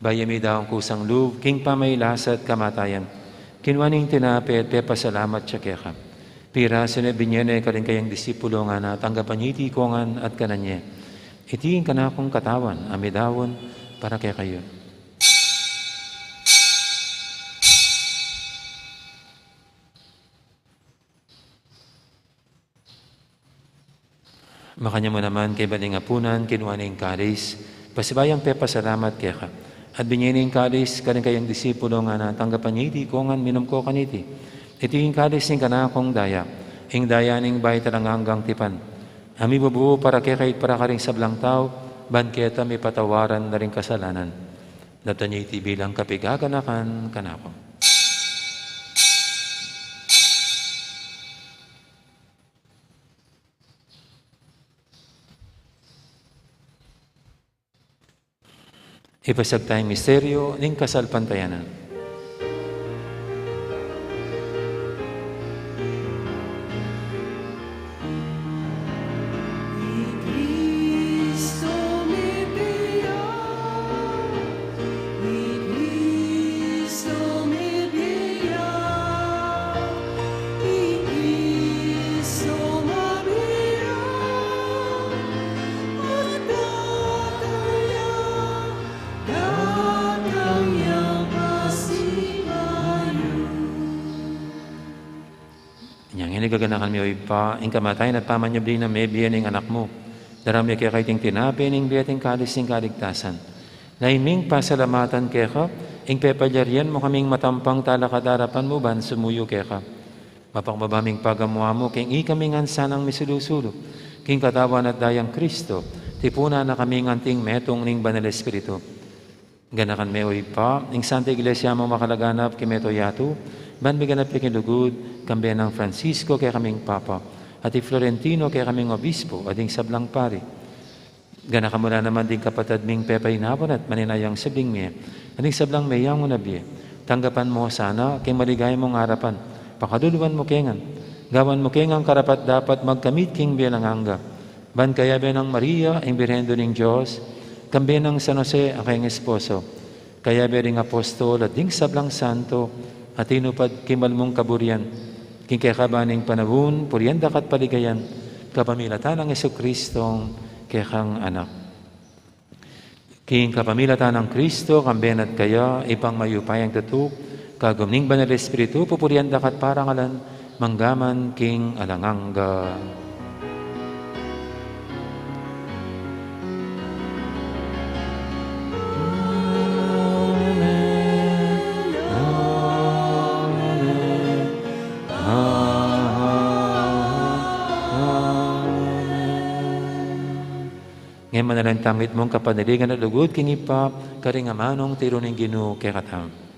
Bayu ya midaun kusang lub king pamagkasakit at kamatayan, kinua ne ing tinape, pepasalamat ya keka. Pirasu ne, binie ne karing kayang disipulo, ngana, tanggapan ye iti ikayu ngan at kanan ye. Iti ing kanakung katawan a midaun para kekayu. Makanyan mu naman kaibat ning apunan, kinua ne ing kalis, pasibayu yang pepasalamat keka, at binie ne ing kalis karing kayang disipulo, ngana, tanggapan ye iti ikayu ngan, minum kayu kaniti. Iti ing kalis ning kanakung daya, ing daya ning bayu at alang anggang tipan, a mibubu para kekayu at para karing sablang tau, ban keta mipatawaran la ring kasalanan. Daptan ye iti bilang kapaganakan kanaku. Ipasiag taya ing misteryu ning kasalpantayanan. Gaganakan mi, o Ibpa, ing kamatayan at pamanyubli nang mebie ning Anak mu. Daraun mi keka iting tinape ning bie at ing kalis ning kaligtasan. Lain ming pasalamatan keka ing pepalyarian mu kaming matampang talakad king arapan mu ban sumuyu keka. Mapakumbaba ming pagamu-amu king ikami ngan sanang misulu-sulu king katawan at dayang Kristo, tipunan na kami ngan anting metung ning Banal Espiritu. Ganakan me, o Ibpa, ing Santa Iglesia mung makalaganap king mabilug a yatu, ban miganap ya king lugud, kambe nang Francisco kekaming Papa, at i Florentino kekaming Obispo, at ding sablang pari. Ganakan mu la naman ding kapatad ming pepainawan at maninayang subling mie, at ding sablang meyangu na bie. Tanggapan mu la sana king maligaya mung arapan, pakaluluan mu ke ngan, gawan mu ke ngan karapat-dapat magkamit king bie alang angga. Ban kayabe nang Maria, ing Birhen Indu ning Dios, kambe nang San Jose, a kayang esposo, kayabe ring apostol at ding sablang santo a tinupad king mal mung kaburian, king kekaban ning panaun, purian da ka at paligayan, kapamilatan nang Jesucristong kekang Anak. King kapamilatan nang Kristo, kambe na at kaya, Ibpang mayupayang tutu, kagum ning Banal Espiritu, pupurian da ka at parangalan, mangga man king alang angga. Ngeni manalangin tamu mitmung kapanaligan at lugud king Ibpa, karing amanung tiru ning Ginu kekatamu.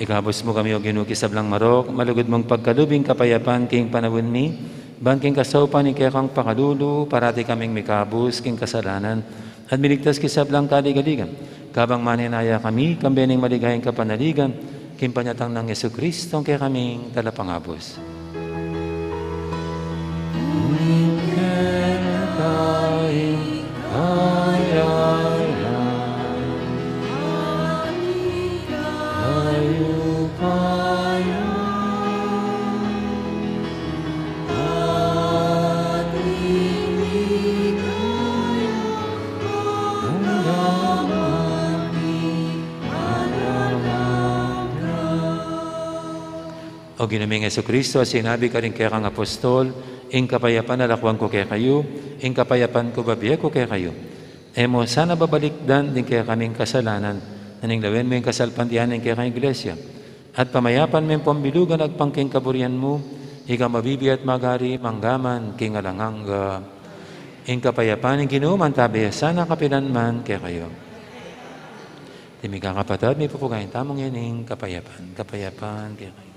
Ikabus mu kami, O Ginu, king sablang marok, malugud mung pagkalub ing kapayapan king panaun mi, ban king kasaupan ning kekang pakalulu, parati kaming mikabus king kasalanan, at miligtas king sablang kaligaligan, kabang maninaya kami, kambe ning maligayang kapanaligan, king panyatang nang Jesucristo, a kekaming Talapangabus. O Ginu ming Jesucristo, a sinabi karing kekang apostol, ing kapayapan lakuan ku kekayu, ing kapayapan ku bibie ku kekayu. E mu sana babalikdan ding kekaming kasalanan, nune lawen mu ing kasalpantayanan ning kekang Iglesia. At pamayapan me ing pambilugan agpang king kaburian mu, ika a mabibie at magari mangga man king alang angga. Ing kapayapan ning Ginu mantabe ya sana kapilan man kekayu. Iti, mikakapatad, mipupugayan tamu ngening kapayapan. Kapayapan kekayu.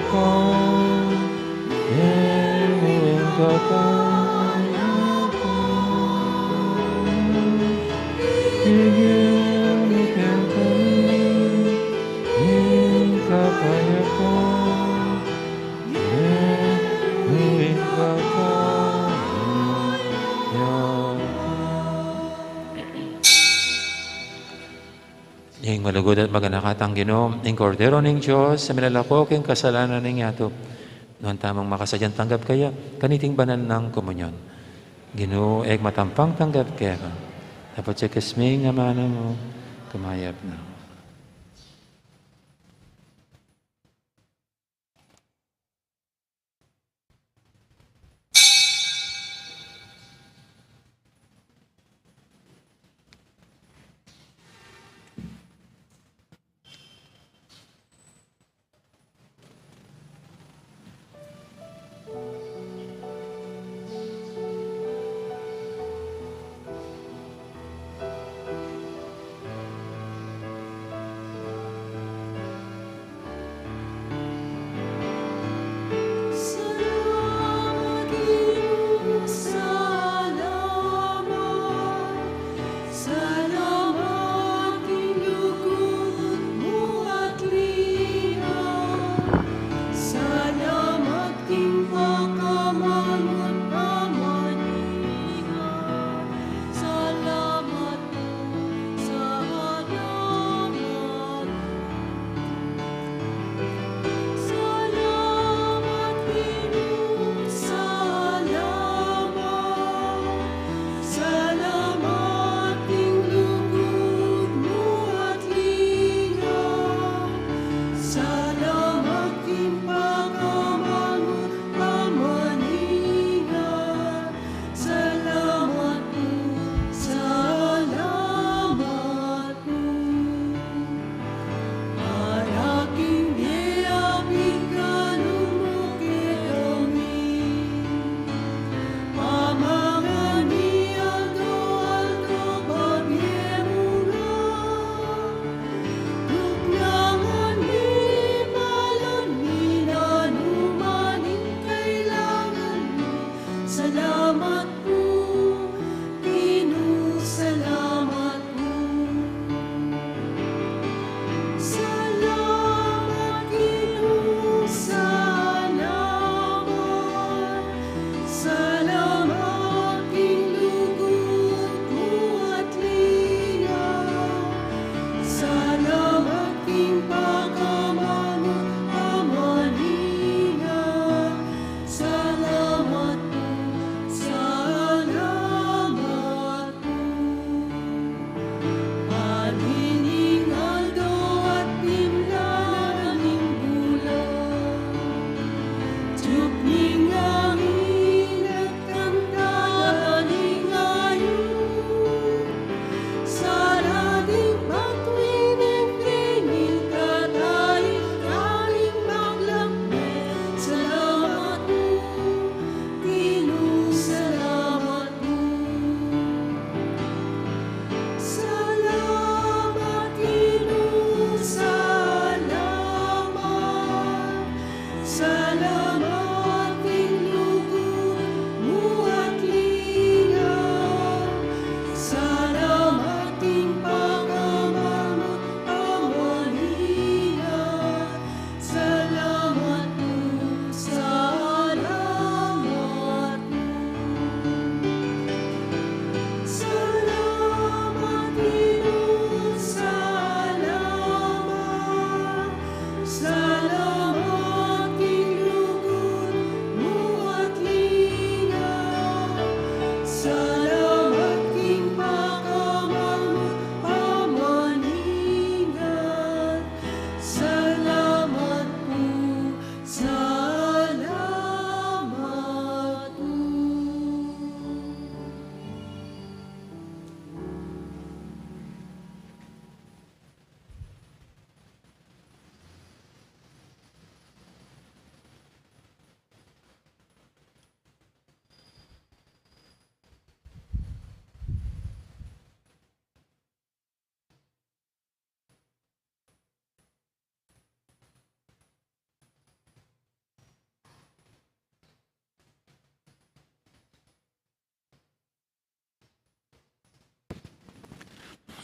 Ka, imuin ka kaya ko. Ibie mi kekami ing kapayapan, imuin ka kaya ko. Ing malugud at maganaka tang Ginu, ing Kordero ning Dios, a milalako king kasalanan ning yatu. Nuan tamung makasadyang tanggap kaya kaniting banal nang komunyon. Ginu, e ku matampang tanggap keka, dapot ya king amanu mu, kumayap na.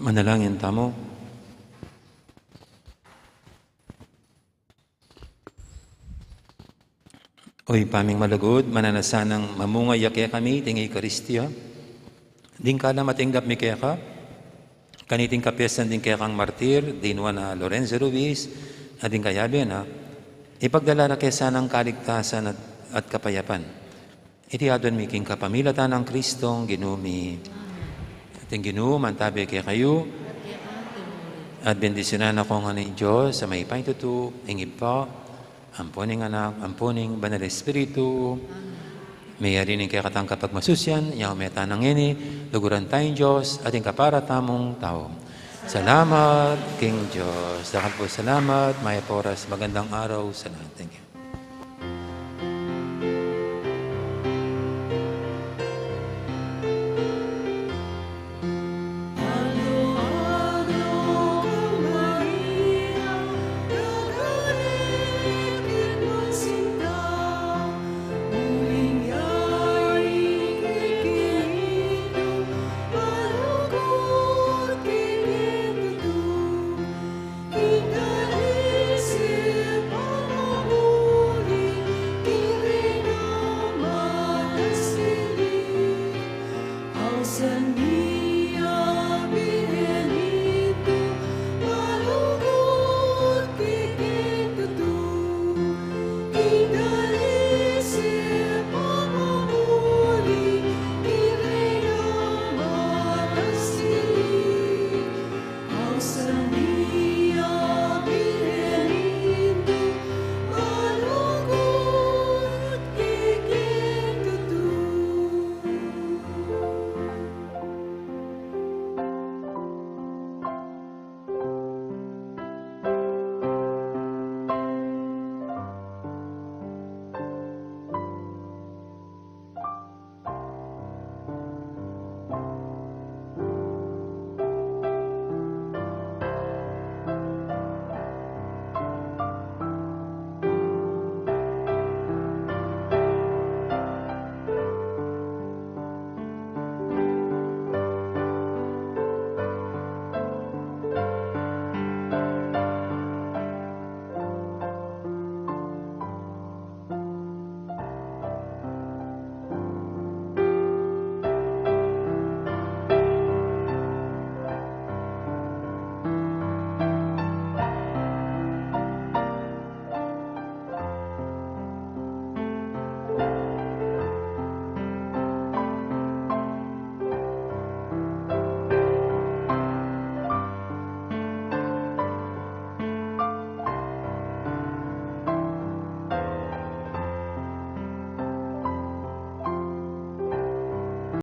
Manalangin tamu. O Ibpa ming malugud, mananu na sanang mamunga ya kekami iting Eukaristia, ding kalam a tinggap mi keka kaniting kapiestan ding kekang martir, ding Juana Lorenzo Ruiz, at ding kayabe na, ipagdala na ke sanang kaligtasan at, at kapayapan. Iti aduan mi king kapamilatan nang Kristong Ginu mi. Amen. At ing Ginu mantabi kekayu. At keka mu rin. At bendisyunan na kayu ngan ning Dios a mayupayang tutu, ing Ibpa, ampo ning Anak, ampo ning Banal Espiritu. Amen. Meyari ning kekatang kapagmasusian, yabe tana ngeni, luguran taya ing Dios, at ing kapara tamung tau. Salamat king Dios. Dakal pung salamat, mayap a oras, magandang araw sa lahat. Thank you.